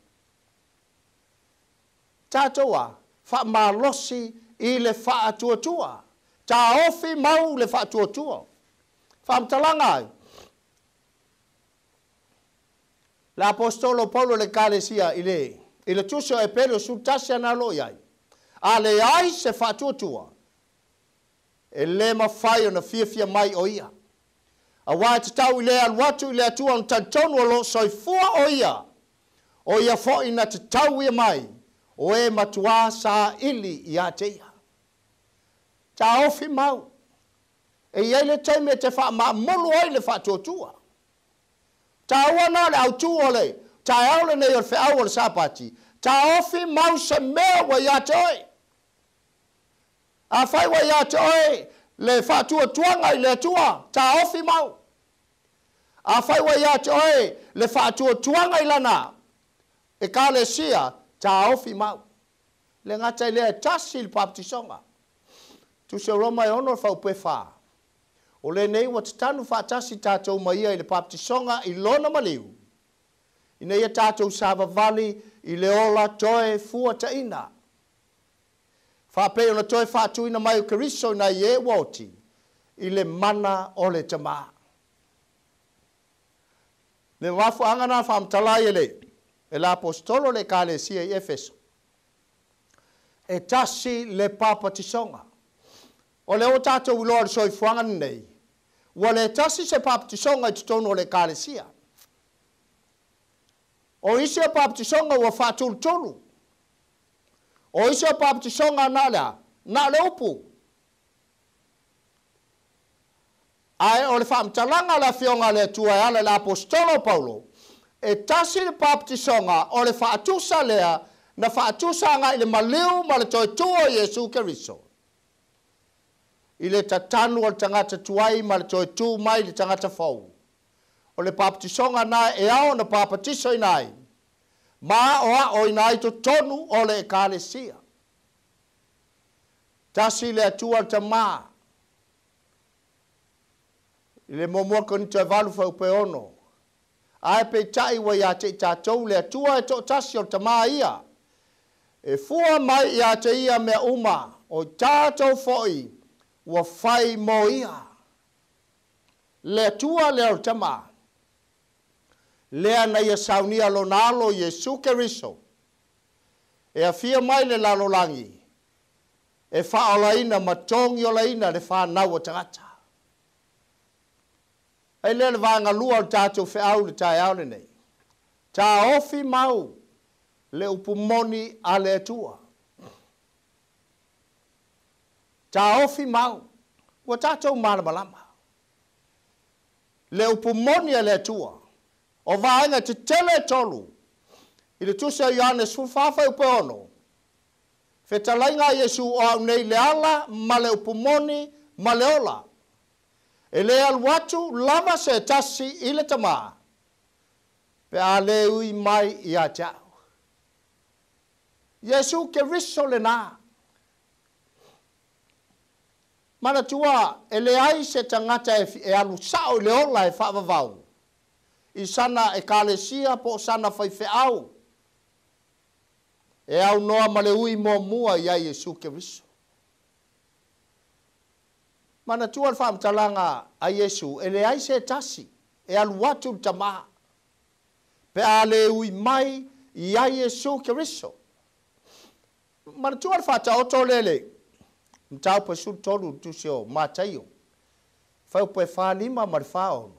Tatou a faamalosi i le faatuatua. Taofi mau le faatuatua. Faamatalaga ai le aposetolo Paulo i le Ekalesia i le i le tusi o Epere o 11 ana lo o i ai. A leai se faatuatua, e lē mafai ona fiafia mai o ia. Auā e tatau i le alu atu i le Atua ona talitonu o loo soifua o ia, o ia foi na te tauia mai o e matuā saili ia te ia. Taofi mau. E i ai le taimi e te faamaamulu ai le faatuatua. Taua na le autū o le taeao lenei o le feau o le Sapati, taofi mau se mea ua ia te oe. Afai ua ia te oe le faatuatuaga i le Atua, taofi mau. Afai ua ia te oe le faatuatuaga i Lana Ekalesia, taofi mau. Le gata i lea, e tasi le papatisoga. Tusi o Roma e 6 le fuaiupu e 4. O lenei ua tatanu faatasi tatou ma ia i le papatisoga i lona maliu, ina ia tatou savavali i le ola toe fuataina. Faapei ona toe faatuina mai o Keriso i nai e ua oti i le mana o le Tamā. Le mafuaaga na faamatala ai e le e le aposetolo le Ekalesia i Efeso, e tasi le papatisoga. O lea ua tatou iloa i le soifuaga lenei, ua le tasi se papatisoga i totonu o le Ekalesia. O isi o papatisoga ua faatulutulu. O isi o papatisoga na o le a? Na o le upu. Ae o le faamatalaga a le Afioga a le Atua e ala i le aposetolo o Paulo, e tasi le papatisoga o le faatusa lea na faatusa agai i le maliu ma le toe tu o Iesu Keriso. I le tatanu o le tagata tuai ma le toe tu mai i le tagata fou. O le papatisoga na e ao ona papatisoina ai ma aoaoina ai totonu o le Ekalesia. Tasi le Atua le Tamā. I le muamua Korinito e 8 fuaiupu e 6. Ae peitai ua ia te i tatou le Atua e toatasi o le Tamā ia. E fua mai ia te ia mea uma, o tatou foi ua fai mo ia. Le Atua lea o le Tamā. Lea na ia saunia lona alo Iesu Keriso. E afia mai le lalolagi. E faaolaina ma togiolaina le whanau o tagata. Ai lea le vaega lua o le tatou feau le taeao lenei. Taofi mau le upu moni a le Atua. Taofi mau. Ua tatou malamalama. Le upu moni a le Atua. O vaega tetele e tolu. I le tusi a Ioane 14 fuaiupu e 6. Fetalaiga a Iesu o au nei le ala ma le upu moni ma le ola. E le alu atu lava se tasi i le tamā. Pe a le ui mai ia te au. Iesu Keriso lena. Manatua e leai se tagata e alu sao i le ola e faavavau. I sana ekalesia po o sana faifeau. E aunoa ma le ui muamua ia Iesu Keriso. Manatua le faamatalaga a Iesu e leai se tasi e alu atu le tamā. Pe a le ui mai ia Iesu Keriso. Manatua le faataoto lele. Mataupu e 13 le tusi o Mataio. Fuaiupu e 45 ma le 46.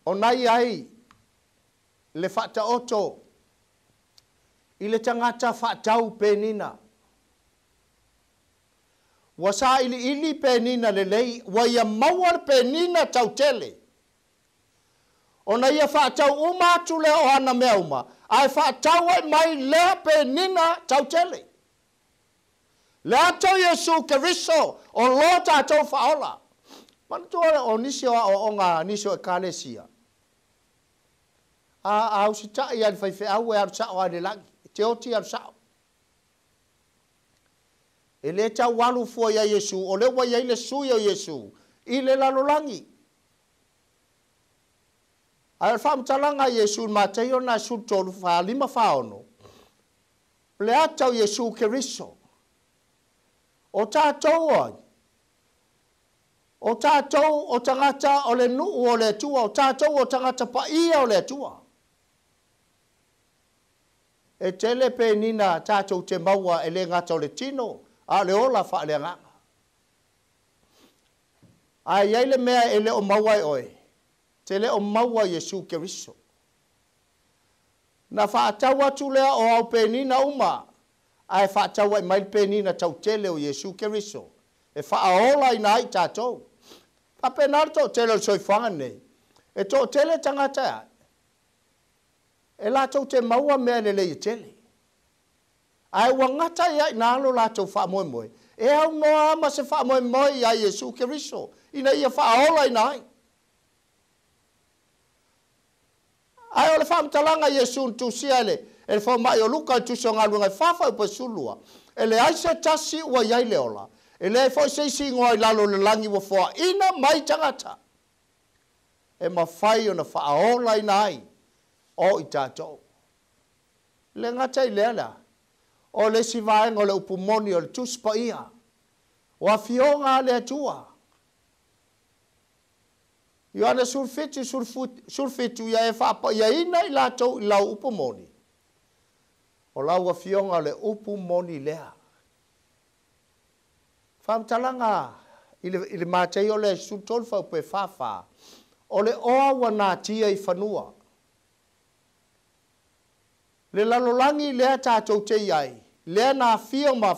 O nai ai le faataoto i le tagata faatau penina. Ua sailiili penina lelei, ua ia maua le penina tautele. Ona ia faatau uma atu lea o ana mea uma, ae faatau ai mai lea penina tautele. Le ata o Iesu Keriso o lo tatou faaola. Manatua o nisi o aoaoga nisi o ekalesia. A usitai a le faifeau e alu sao a le lagi. E te oti alu sao. E le tau alu fua ia Iesu, o le ua iai le sui o Iesu, i le lalolagi. Ae o le faamatalaga a Iesu i le Mataio lena e 13, 45, 46, le ata o Iesu Keriso. O tatou ai, o tatou o tagata o le nuu o le Atua, o tatou o tagata paia o le Atua. E tele penina tatou te maua e le gata o le tino, a o le ola faaleagaga. Ae iai le mea e le o maua e oe, te le o maua Iesu Keriso. Na faatau atu lea o au penina uma, ae faatau ai mai le penina tautele o Iesu Keriso. E faaola ina ai tatou. Faapena le toatele o le soifuaga nei. E toatele tagata e ai. E latou te maua mea lelei e tele. Ae ua gata ia ina lo latou faamoemoe. E aunoa ma se faamoemoe ia Iesu Keriso, ina ia faaola ina ai. Ae o le faamatalaga Iesu na tusia e le fomai o Luka i tusi o galuega e 4 fuaiupu e 12. E leai se tasi ua iai le ola. E leai foi se isi igoa i lalo o le lagi ua foaina mai tagata. E mafai ona faaola ina ai o i tatou. Le gata i lea la. O le isi vaega o le upu moni o le tusi paia. O afioga a le Atua. Ioane 17, 17 ia e faapaiaina i latou i lau upu moni. O lau afioga o le upu moni lea. Faamatalaga i le Mataio lea 13 fuaiupu e 44. O le oa ua natia i fanua. Le lalolagi lea tatou te iai, lea na afio ma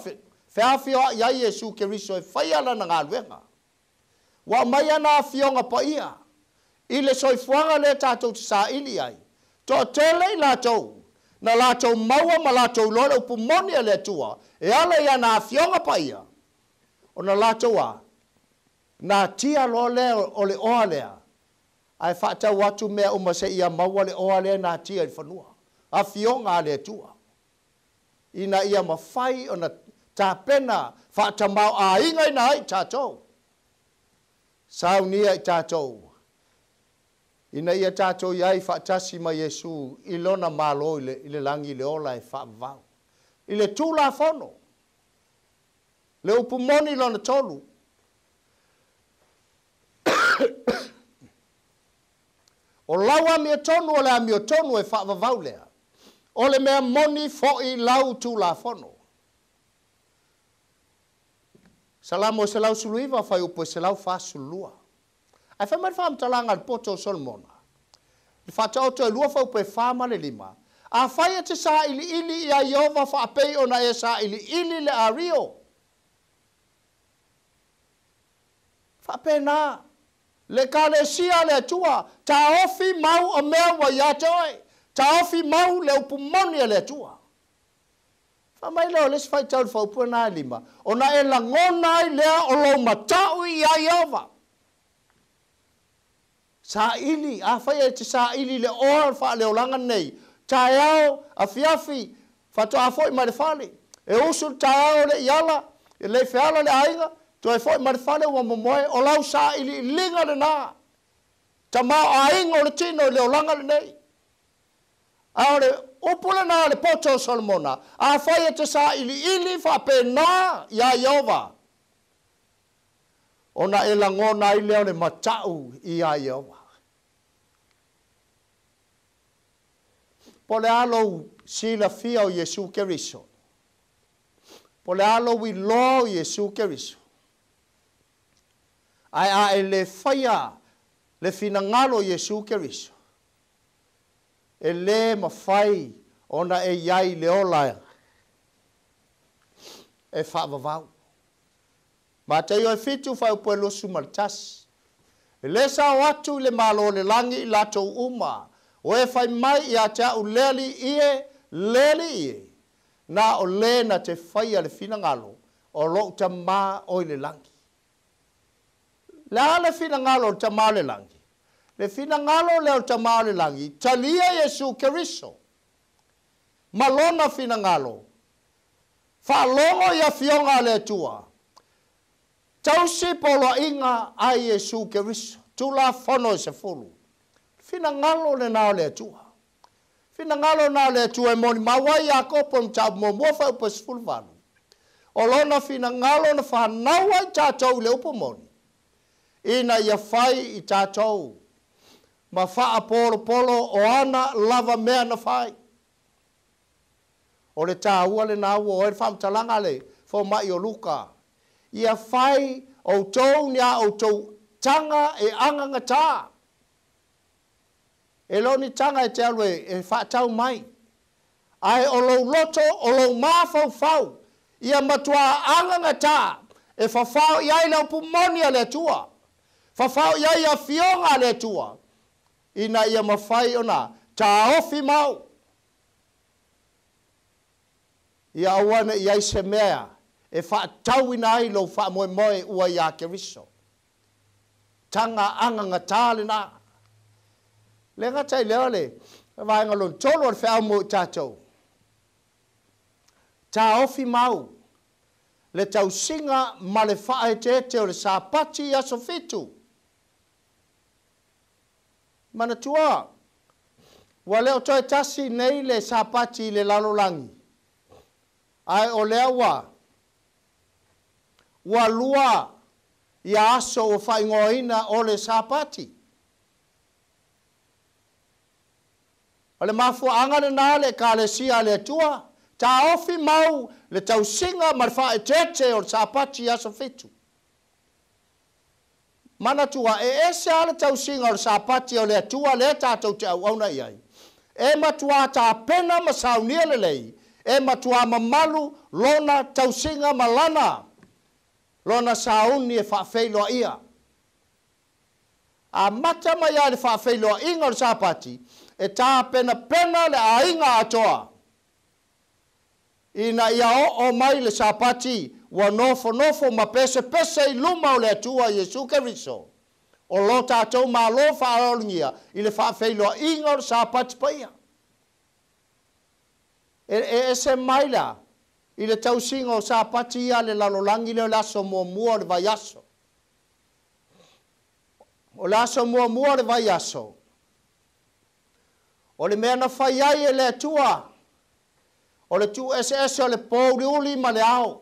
feafioai ai Iesu Keriso e faia lana galuega. Ua aumai ana afioga paia i le soifuaga lea tatou te saili ai. Toatele i latou, na latou maua ma latou iloa le upu moni a le Atua, e ala i ana afioga paia. Ona latou a, natia loa lea o le oa lea, ae faatau atu mea uma seia maua le oa lea natia i le fanua. Afioga a le Atua. Ina ia mafai ona tapena faatamāo'aiga ai tatou. Saunia i tatou. Ina ia tatou iai faatasi ma Iesu i lona malo i le lagi le ola e faavavau. I le tulafono. Le upu moni lona tolu. O lau amiotonu o le amiotonu e faavavau lea. O le mea moni fo'i lau tulafono. Salamo 119 fuaiupu e 142. Ae fai mai le faamatalaga a le poto o Solomona. Le faataoto e 2 fuaiupu e 4 ma le 5. Afai e te sailiili ia Ieova faapei ona e sailiili le ario. Faapena. Le kalesia le Atua, taofi mau o mea ua ia te oe. Taofi mau le upu moni a le Atua. Fai mai lea o le isi faitau i le fuaiupu lena e 5. Ona e lagona ai lea o lou mata'u ia Ieova. Saili, afai e te saili le oa o le faaleolaga nei. Taeao, afiafi, faatoa fo'i mai le fale. E usu le taeao le iala, e le feala le aiga, toe fo'i mai le fale ua momoe, o lau sailiiliga lenā. Tamaoaiga o le tino i le olaga lenei. A o le upu lenā le poto o Solomona, afai e te sailiili faapena ia Ieova. Ona e lagona ai lea o le mata'u ia Ieova. Po le a lou silafia o Iesu Keriso. Po le a lou iloa o Iesu Keriso. Ae a e le faia le finagalo o Iesu Keriso. E le mafai ona e iai le ola e faavavau. Mataio e 7 fuaiupu e 21. E le sao atu i le malo o le lagi i latou uma. O e fai mai ia te a'u le alii e, le alii e. Na o le na te faia le finagalo o lo'u tamā o i le lagi. Le a le finagalo o le tamā o le lagi? Le finagalo lea o le tamā o le lagi, talia Iesu Keriso. Ma lona finagalo. Faalogo i afioga a le Atua. Tausi poloaiga a Iesu Keriso. Tulafono e 10. Finagalo lenā o le Atua. Finagalo lenā o le Atua e molimau ai Iakopo i mataupu muamua fuaiupu e 18. O lona finagalo na fanau ai tatou i le upu moni. Ina ia fai i tatou ma faapolopolo o ana lava mea na fai. O le tāua lenā ua o ai le faamatalaga le foma'i o Luka. Ia fai outou ni a outou taga e agagatā. E le o ni taga e te alu e faatau mai. Ae o lou loto o lou mafaufau. Ia matuā agagatā e fafao i ai le upu moni a le Atua. Fafao i ai afioga a le Atua. Ina ia mafai ona taofi mau. Ia aua ne i ai se mea e faatauina ai lou faamoemoe ua iā Keriso. Taga agagatā lenā. Le gata i lea le vaega lona tolu o le feau mo i tatou. Taofi mau le tausiga ma le faaeteete o le Sapati i aso 7. Manatua, ua le o toe tasi nei le Sapati i le lalolagi. Ae o lea ua lua ia aso ua faaigoaina o le Sapati. O le mafuaaga lenā le ekalesia a le Atua, taofi mau le tausiga ma le faaeteete o le Sapati i aso 7. Manatua, e ese a le tausiga o le Sapati o le Atua lea tatou te auauna i ai. E matuā tapena ma saunia lelei, e matuā mamalu lona tausiga ma lana, lona sauni e faafeiloaia. A mata mai ai le faafeiloaiga o le Sapati, e tapenapena le aiga atoa. Ina ia oo mai le Sapati, ua nofonofo ma pesepese i luma o le Atua Iesu Keriso. O lo tatou malo faaologia i le faafeiloaiga o le Sapati paia. E ese mai la i le tausiga o Sapati ia le lalolagi lea o le aso muamua o le vaiaso. O le aso muamua o le vaiaso. O le mea na fai ai e le Atua, o le tuueseese o le pouliuli ma le ao.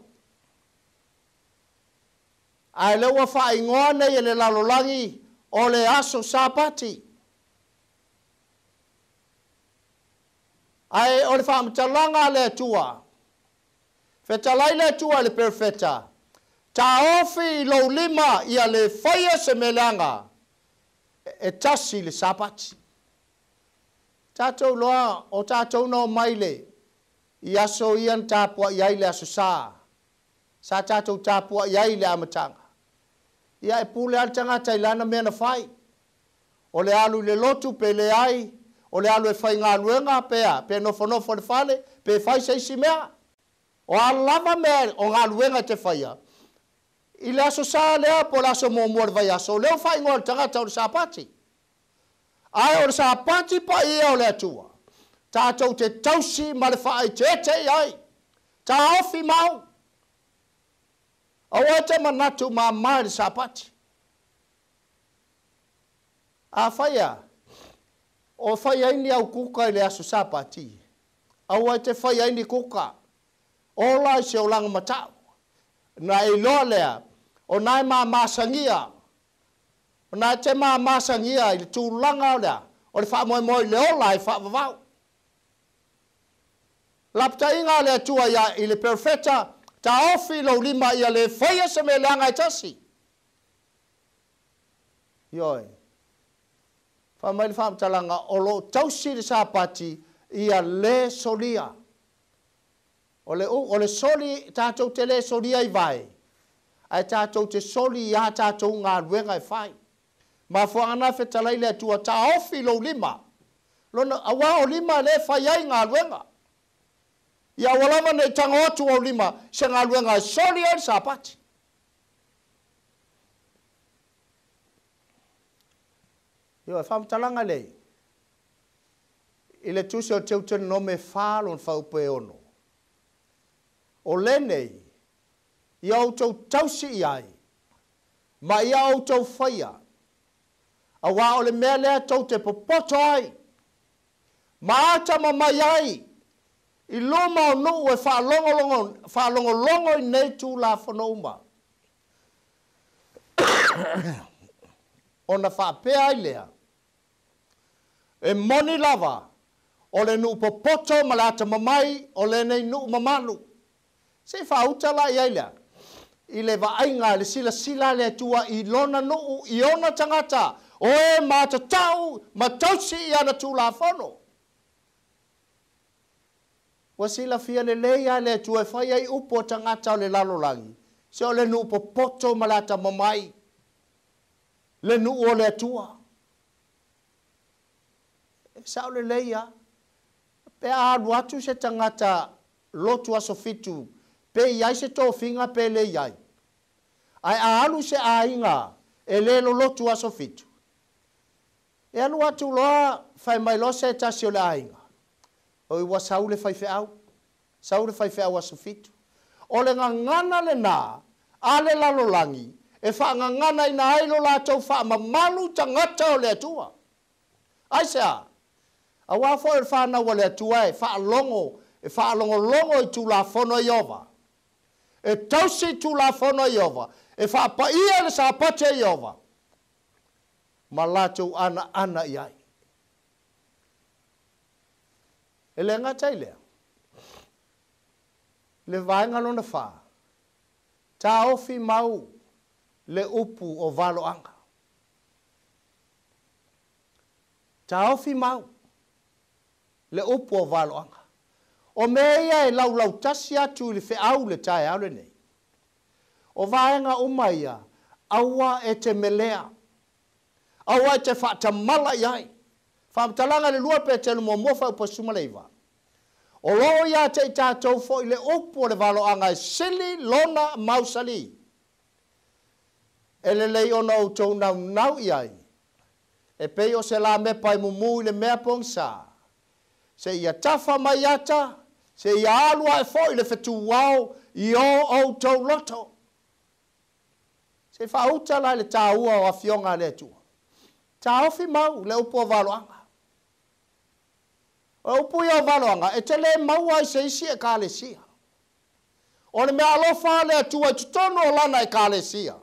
Ae lea ua faaigoa nei e le lalolagi o le aso Sapati. Ae o le faamatalaga a le Atua, fetalai le Atua i le perofeta, taofi i lou lima ia le faia se mea e tasi le Sapati. Tatou loa o tatou na omai le i aso ia na tapuai ai le aso sa. Sa tatou tapuai ai le amataga. Ia e pule a le tagata i lana mea na fai. O le alu i le lotu pe leai, o le alu e faigaluega pe pe nofonofo le fale, pe fai se isi mea. O a lava mea o galuega te faia, i le aso sa lea po o le aso muamua o le vaiaso, o lea ua faaigoa le tagata o le Sapati. Ae o le Sapati paia o le Atua, tatou te tausi ma le faaeteete i ai, taofi mau. Aua te manatu mamā i le Sapati. A faia, o fai ai ni au kuka i le aso Sapati, aua te fai ai ni kuka, ola i se olaga matau. Na e iloa lea, o nae mamasagia, o nae te mamasagia i le tulaga o lea, o le faamoemoe i le ola e faavavau. Lapataiga a le Atua ia i le perofeta, taofi lou lima ia le faia se mea leaga e tasi. Ioe. Faamai le faamatalaga, o loo tausi le Sapati ia le solia. O le soli, tatou te le solia i vae, ae tatou te soli ia tatou galuega e fai. Mafuaaga na fetalai le Atua, taofi lou lima. Lona, auā o lima le fai ai galuega. Ia ua lava nei tago atu au lima se galuega e soli ai le Sapati. Ioe, faamatalaga lei, i le tusi o Teutonome 4 lona fuaiupu e 6. O lenei, ia outou tausi i ai, ma ia outou faia, auā o le mea lea tou te popoto ai, ma atamamai ai, i luma o nuu e faalogologo i nei Tulafono uma. Ona faapea ai lea, e moni lava o le nuu popoto ma le atamamai o lenei nuu mamalu. Se i faauta la i ai lea, i le vaaiga le silasila le Atua i lona nuu, i ona tagata, o e matatau ma tausi i ana Tulafono. Ua silafia lelei a le Atua e fai ai upu o tagata o le lalolagi, se o le nuu popoto ma le atamamai, le nuu o le Atua. E sao lelei a, pe a alu atu se tagata lotu aso 7, pe i ai se tofiga pe le i ai. Ae a alu se aiga e le lolotu aso 7, e alu atu loa fai mai loa se tasi o le aiga. Oi ua sau le faifeau, sau le faifeau aso 7. O le gagana lena a le lalolagi e faagagana ina ai lo latou faamamalu tagata o le Atua. Ai se a? Auā foi o le whanau o le Atua e faalogo, e faalogologo i Tulafono a Ieova. E tausi i Tulafono a Ieova, e faapaia le Sapati a Ieova, ma latou anaana i ai. E le gata i lea, le vaega lona 4, taofi mau le upu o valoaga. Taofi mau le upu o valoaga. O mea ia e laulautasi atu i le feau le taeao lenei. O vaega uma ia, aua e te melea, aua e te faatamala i ai. Faamatalaga le 2 Petelo 1 fuaiupu 19. O loo ia te i tatou foi le upu o le valoaga e sili lona mausali. E lelei ona outou naunau i ai, e pei o se lamepa e mumu i le mea pogisa. Se ia tafa mai ata, Seia alu ae foʻi le fetuao i o outou loto. Se faauta la i le tāua o afioga a le Atua. Taofi mau le upu o valoaga. O upu ia o valoaga e te lē maua ai se isi ekalesia. O le mea alofa a le Atua i totonu o lana ekalesia.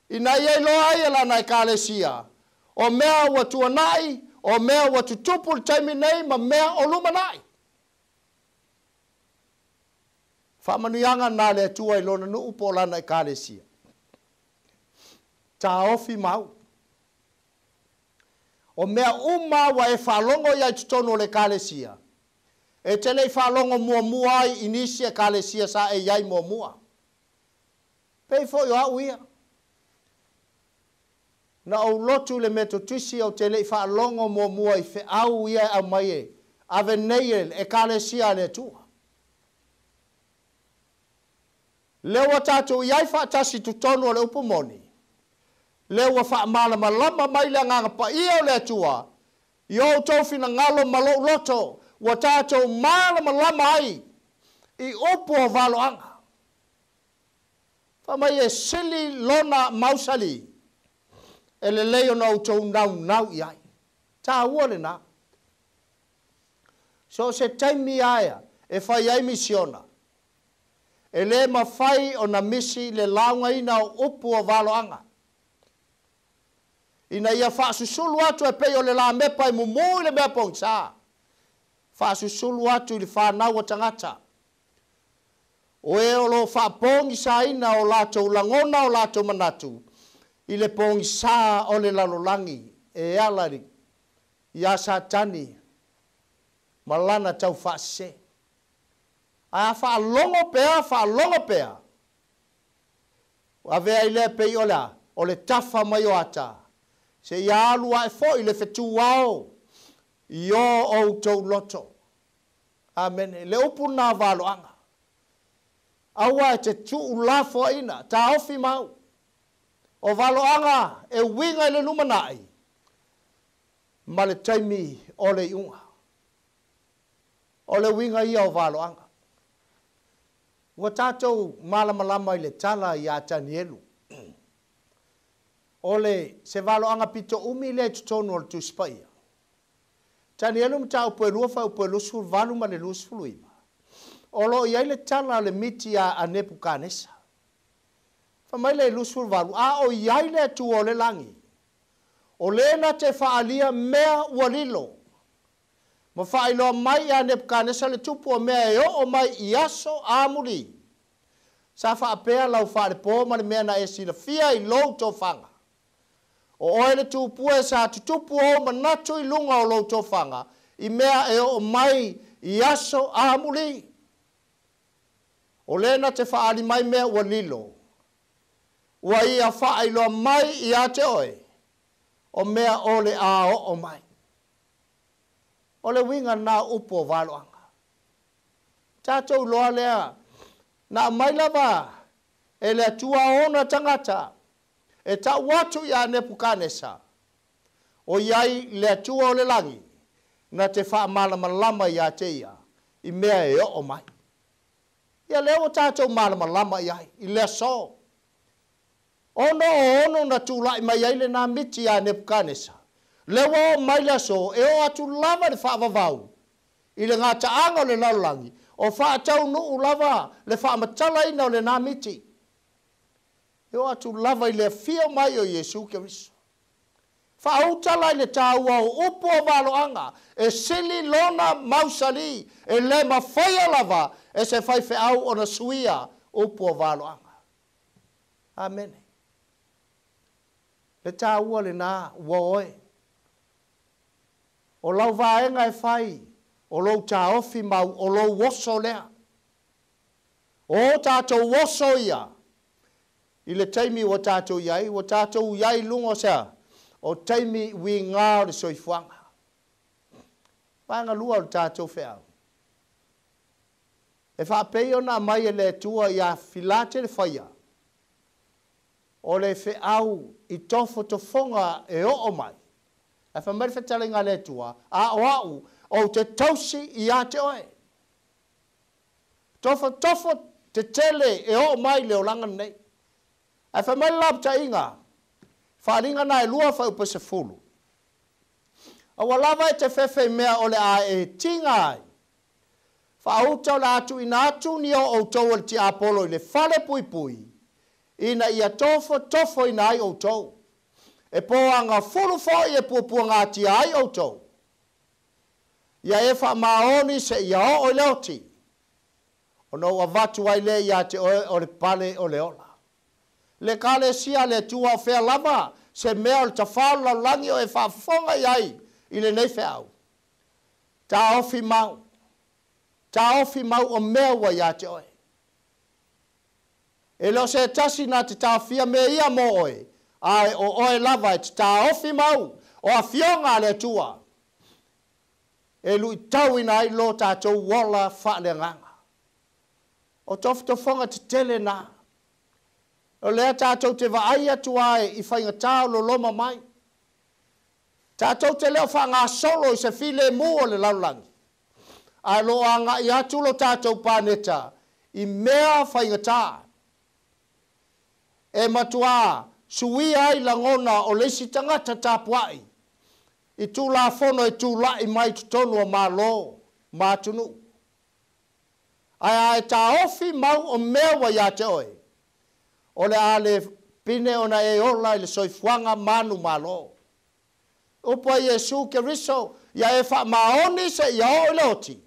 Ina ia iloa ai e lana ekalesia o mea ua tuanai, o mea ua tutupu le taimi nei ma mea o lumanai. Faamanuiaga na le Atua i lona nuu po o lana ekalesia. Taofi mau. O mea uma ua e faalogo ia i totonu o le ekalesia. E te lei faalogo muamua ai i nisi ekalesia sa e iai muamua. Pei foi o au ia. Na ou lotu le metotisi ou te lei faalogo muamua i feau ia e aumai e ave nei e ekalesia a le Atua. Lea ua tatou iai faatasi totonu o le upu moni. Lea ua faamalamalama mai le agaga paia o le Atua i o outou finagalo ma lou loto ua tatou malamalama ai i upu o valoaga. Fai mai e sili lona mausali e lelei ona outou naunau i ai. Tāua lena. So se taimi aea e fai ai misiona. E lē mafai ona misi le laugaina o upu o valoaga. Ina ia faasusulu atu e pei o le lamepa e mumū i le mea pogisā. Faasusulu atu i le fanau o tagata. O e o loo faapogisaina o latou lagona o latou manatu i le pogisā o le lalolagi e ala iā Satani ma lana taufaasese. Ae a faalogo pea, faalogo pea. Ua avea ai lea pei o le a? O le tafa mai o ata. Seia alu ae foʻi le fetuao i o outou loto. Amene. Le upu na valoaga. Aua e te tuulafoaina, taofi mau. O valoaga e uiga i le lumanai ma le taimi o le iuga. O le uiga ia o valoaga. Ua tatou malamalama i le tala iā Tanielu. O le se valoaga pito umi lea i totonu o le Tusi Paia. Tanielu mataupu e 2 fuaiupu e 28 ma le 29. O loo i ai le tala o le miti a Nepukanesa. Fai mai le 28, a o i ai le Atua o le lagi. O lē na te faaalia mea ua lilo. Ma faailoa mai iā Nepukanesa le tupu o mea e oo mai i aso amulī. Sa faapea lau faalepō ma le mea na e silafia i lou tofaga. O oe le tupua sa tutupu ou manatu i luga o lou tofaga i mea e oo mai i aso amulī. O lē na te faaali mai mea ua lilo. Ua ia faailoa mai iā te oe o mea o le a oo mai. O le uiga na upu o valoaga. Tatou iloa lea na aumai lava e le Atua ona tagata e tau atu iā Nepukanesa o i ai le Atua o le lagi na te faamalamalama iā te ia i mea e oo mai. Ia lea ua tatou malamalama i ai i le aso. Ono o ono na tulaʻi mai ai lenā miti iā Nepukanesa. Lea ua oo mai le aso e oo atu lava le faavavau i le gataaga o le lalolagi o faataunuu lava le faamatalaina o lenā miti. E oo atu lava i le afio mai o Iesu Keriso. Faauta la i le tāua o upu o valoaga e sili lona mausali e lē mafaia lava e se faifeau ona suia upu o valoaga. Amene. Le tāua lenā ua oe. O lau vaega e fai o lou taofi mau o lou oso lea. O tatou oso ia i le taimi ua tatou iai, ua tatou iai i luga o sea, o taimi uigā o le soifuaga. Vaega lua o le tatou feau. E faapei ona aumai e le Atua iā Filate le faia, o le feau i tofotofoga e oo mai. Ae fai mai le fetalaiga a le Atua, a o au, Ou te tausi ia te oe. Tofotofo te tele e oo mai le olaga lenei. Ae fai mai le lapataiga, Faaaliga na e 2 fuaiupu e 10. Aua lava e te fefe i mea o le a e tiga ai. Faauta o le a tuuina atu ni o outou e le tiapolo i le fale puipui, ina ia tofotofoina ai outou. E poagafulu foi e puapuagatia ai outou. Ia e faamaoni seia oo i le oti, ona ou avatu ai lea ia te oe o le pale o le ola. Le Ekalesia a le Atua o fea lava se mea o le tafā o le lalolagi o e faafofoga i ai i lenei feau. Taofi mau, taofi mau o mea ua ia te oe. E le o se tasi na te taofia mea ia mo oe, ae o oe lava e te taofi mau o afioga a le Atua e luitauina ai lo tatou ola faaleagaga. O tofotofoga tetele na. O lea tatou te vaai atu ai i faigata o loloma mai. Tatou te le o faagasolo i se filemu o le lalolagi, ae lo o agai atu lo tatou paneta i mea faigata. E matua suia ai lagona o le isi tagata tapuai i Tulafono e tulai mai totonu o Malo ma atunuu. Ae a e taofi mau o mea ua ia te oe, o le a le pine ona e ola i le soifuaga manumalo. Upu a Iesu Keriso, ia e faamaoni seia oo i le oti,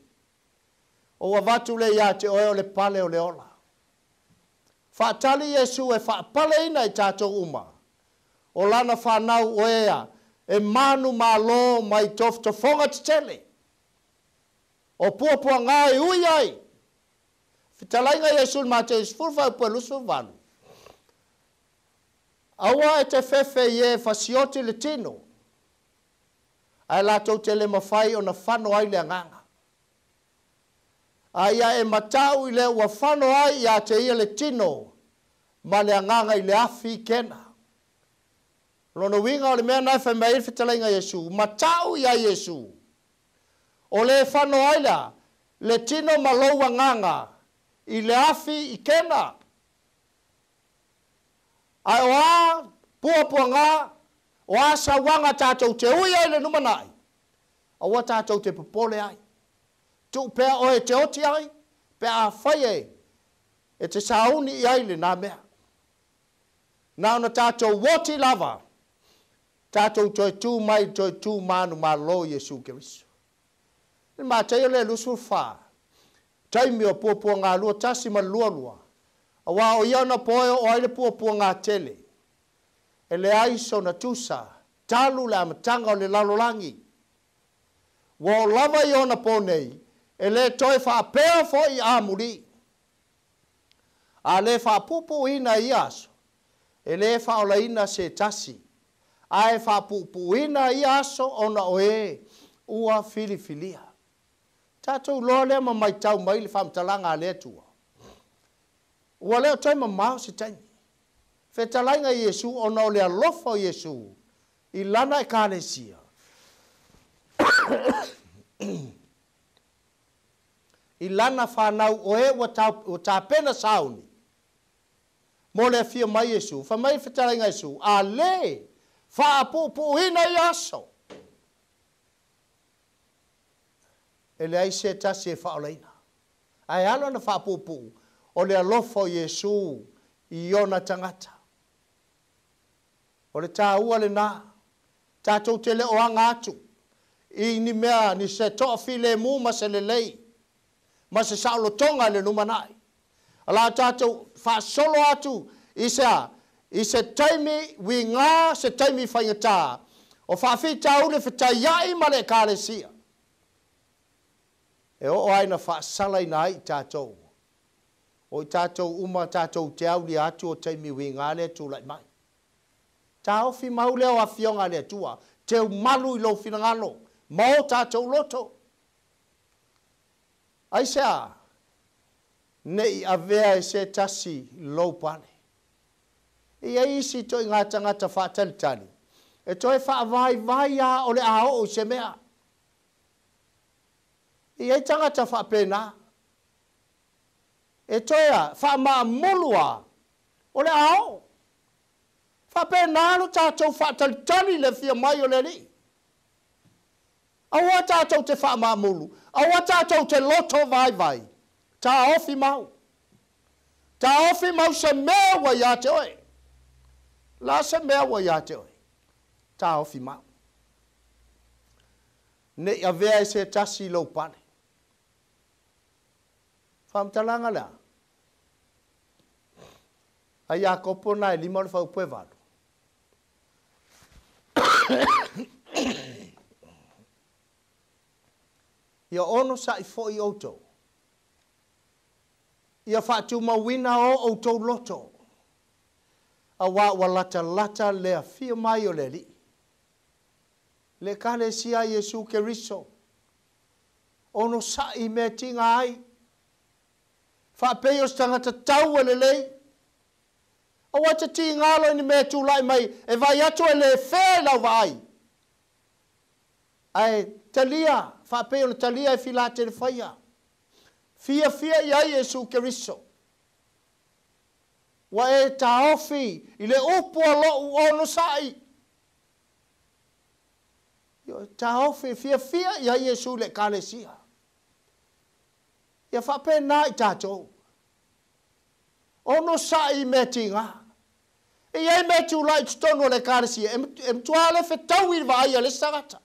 ou avatu lea ia te oe o le pale o le ola. Faatali Iesu e faapaleina i tatou uma, o lana fanau o ea e manumalo mai tofotofoga tetele, o puapuaga e ui ai. Fetalaiga Iesu i le Mateo 10 fuaiupu e 28. Aua e te fefe i e fasioti le tino, ae latou te le mafai ona fano ai le agaga. A ia e matau i le ua fano ai ia te ia le tino ma le agaga i le afi i kena. Lona uiga o le mea na e fai mai ai le fetalaiga Iesu, matau ia Iesu, o le fano ai lea le tino ma lou agaga i le afi i kena. Ae o a puapuaga, o a sauaga tatou te ui ai le lumanai, aua tatou te popole ai. Tuu pea oe te oti ai, pe afai e, e te sauni i ai lena mea. Na ona tatou oti lava, tatou toe tu mai toe tu manumalo Iesu Keriso. Le Mataio le 24, taimi o puapuaga 21 ma le 22, aua o ia ona poe o ai le puapuaga tele, e leai sona tusa, talu le amataga o le lalolagi. Ua o lava i ona po nei, e le toe faapea foi amuli. A le faapuupuuina i ia aso, e le faaolaina se tasi, ae faapuupuuina ia aso ona o e ua filifilia. Tatou loa lea ma maitau mai le faamatalaga a le Atua. Ua le o toe mamao se taimi. Fetalaiga Iesu ona o le alofa o Iesu i lana Ekalesia. I lana fanau o e ua tapena sauni mo le afio mai Iesu. Fai mai fetalaiga Iesu, a le faapuupuuina i aso, e leai se tasi e faaolaina. Ae ala ona faapuupuu o le alofa o Iesu i ona tagata. O le tāua lena, tatou te le o aga atu i ni mea ni se toafilemu ma se lelei ma se saolotoga i le lumanai. Ala tatou faasolo atu i se a, i se taimi uiga, se taimi faigata, o faafitauli fetaiai ma le Ekalesia. E oo ai na faasalaina ai i tatou. O i tatou uma tatou te aulia atu o taimi uiga lea tulai mai. Taofi mau lea o afioga a le Atua, teu malu i lou finagalo, ma o tatou loto. Ai se a, nei avea e se tasi lou pale. E iai isi ituaiga tagata faatalitali, e toe faavaivai lava o le a oo i se mea. E iai tagata faapena. E toe a, faamaamulu a, o le a oo. Faapena lo tatou faatalitali i le afia mai o le Alii. Aua tatou te faamaamulu, aua tatou te loto vaivai, taofi mau. Taofi mau se mea ua ia te oe. La se mea ua ia te oe. Taofi mau. Ne i avea e se tasi lou pale. Faamatalaga lea. A Iakopo na e 5 o le faupu e 8. Ia ono sa'i fo'i outou. Ia faatumauina o outou loto. Auā ua latalata le afio mai o le Alii. Le Ekalesia a Iesu Keriso. Ono sa'i i mea tiga ai. Faapei o se tagata tau e lelei. Aua e te tigalo i ni mea e tulai mai e vaai atu e le fea i lau vaai. Ae talia, faapei ona talia e Filatelefaia. Fiafia i ai Iesu Keriso. Ua e taofi i le upu a lou onosai. Ioe, taofi, fiafia i ai Iesu i le Ekalesia. Ia faapena i tatou. Onosai i mea tiga. E i ai mea tulai i totonu o le Ekalesia e matua le fetaui i le vaai a le isi tagata.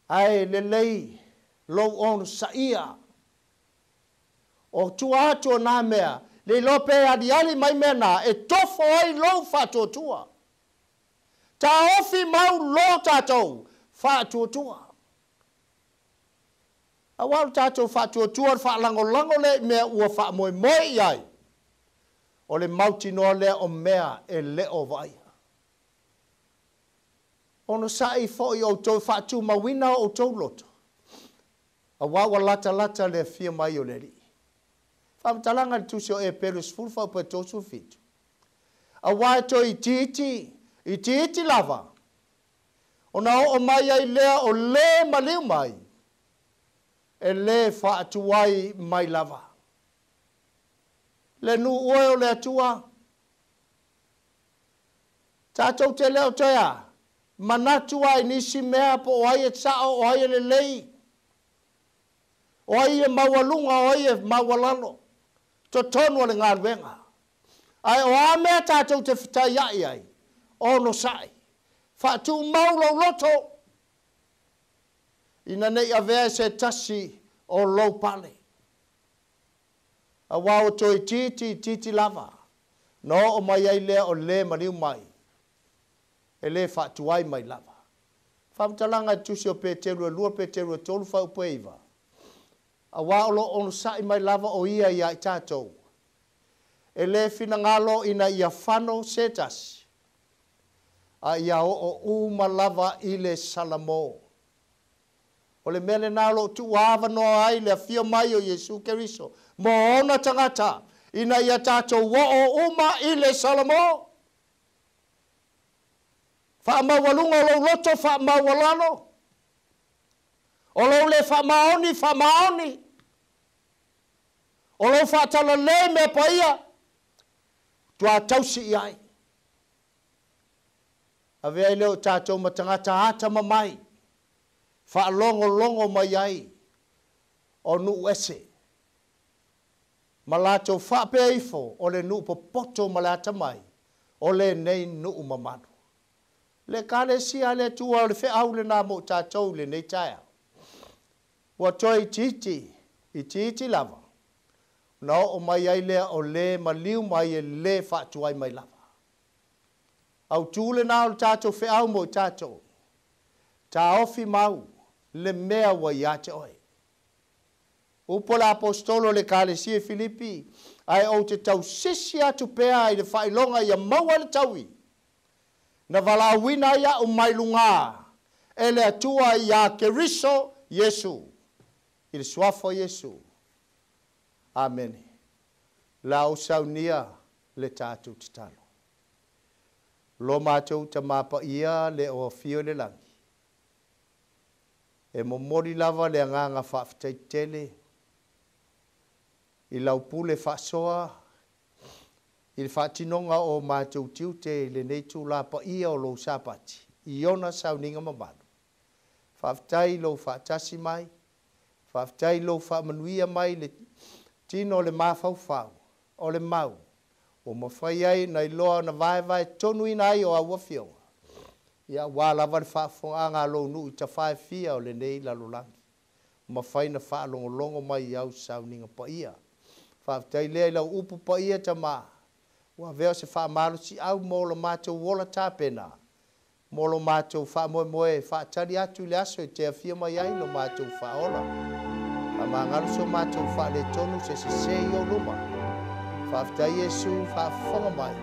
Ae lelei lou onosaia. O tua atu o na mea, le iloa pe aliali mai mea na e tofo ai lou faatuatua. Taofi mau lo tatou faatuatua. Aua o le tatou faatuatua o le faalagolago lea i mea ua faamoemoe i ai, o le mautinoa lea o mea e le o vaaia. Onosai foi outou e faatumauina o outou loto, aua ua latalata le afio mai o le Alii. Faamatalaga i le Tusi o Eperu 10 faupa 37. Aua e toe itiiti, itiiti lava, ona oo mai ai lea o lē maliu mai, e lē faatuai mai lava. Le nuu oe o le Atua, tatou te le o toe a manatu ai nisi mea po o ai e sao, o ai e lelei, o ai e maualuga, o ai e maualalo, totonu o le galuega. Ae o a mea tatou te fetaia'i ai, onosai, faatumau lou loto, ina ne i avea e se tasi o lou pale. Aua ua toe itiiti itiiti lava, na oo mai ai lea o lē maliu mai, e lē faatuai mai lava. Faamatalaga i le Tusi o Peteru e 2 Peteru e 3 faaupu e 9. Aua o lo o onosai mai lava o ia iā i tatou. E lē finagalo ina ia fano se tasi, a ia oo uma lava i le salamo. O le mea lenā o lo o tuuavanoa ai le afio mai o Iesu Keriso mo ona tagata, ina ia tatou oo uma i le salamo. Faamaualuga o lou loto, faamaualalo. O lou le faamaoni, faamaoni. O lou faatalalei mea paia, matua tausi i ai. Avea ai lea o tatou ma tagata atamamai, faalogologo mai ai o nuu ese, ma latou faapea ifo o le nuu popoto ma le atamai o lenei nuu mamalu. Le Ekalesia a le Atua o le feau lenā mo tatou i lenei taeao. Ua toe itiiti, itiiti lava, ona oo mai ai lea o lē maliu mai e lē faatuai mai lava. Autu lenā o le tatou feau mo i tatou. Taofi mau le mea ua ia te oe. Upu a le Aposetolo o le Ekalesia i Filipi, Ae ou te tausisi atu pea i le faailoga ia maua le taui na valaauina ai a'u mai lugā e le Atua iā Keriso Iesu, i le Suafa o Iesu. Amene. La ou saunia le tatou tatalo. Lo matou Tamā Paia le o afio i le lagi. E momoli lava le agaga faafetai tele i lau pule faasoa i le faatinoga o matou tiute i lenei itulā paia o lou Sapati i ona sauniga mamalu. Faafetai i lou faatasi mai, faafetai i lou faamanuia mai i le tino o le mafaufau o le mau ua mafai ai ona iloa ona vaevae tonuina ai o au afioga, ia aua lava le faafofogaaga a lou nuu i tafaefia o lenei lalolagi, mafai ona faalogologo mai i au sauniga paia. Faafetai lea i lau upu paia Tamā, ua avea o se faamalosiau mo lo matou ola tapena, mo lo matou faamoemoe e faatali atu i le aso e te afio mai ai lo matou Faaola. Faamagalo so matou faaletonu se sesē i ou luma. Faafetai Iesu faafofoga mai,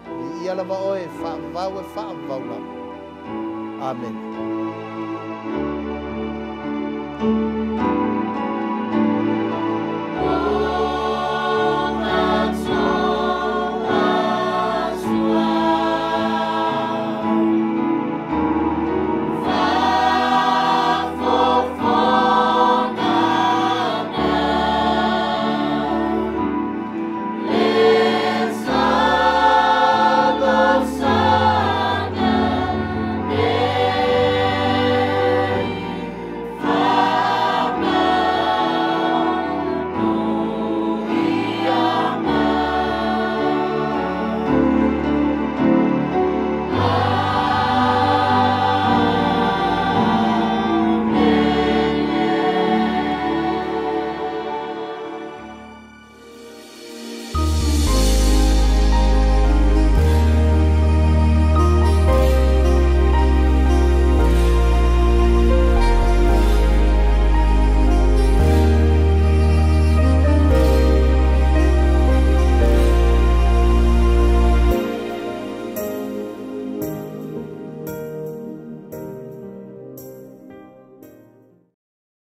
viia lava oe e faavavau e faavavau lava. Amene.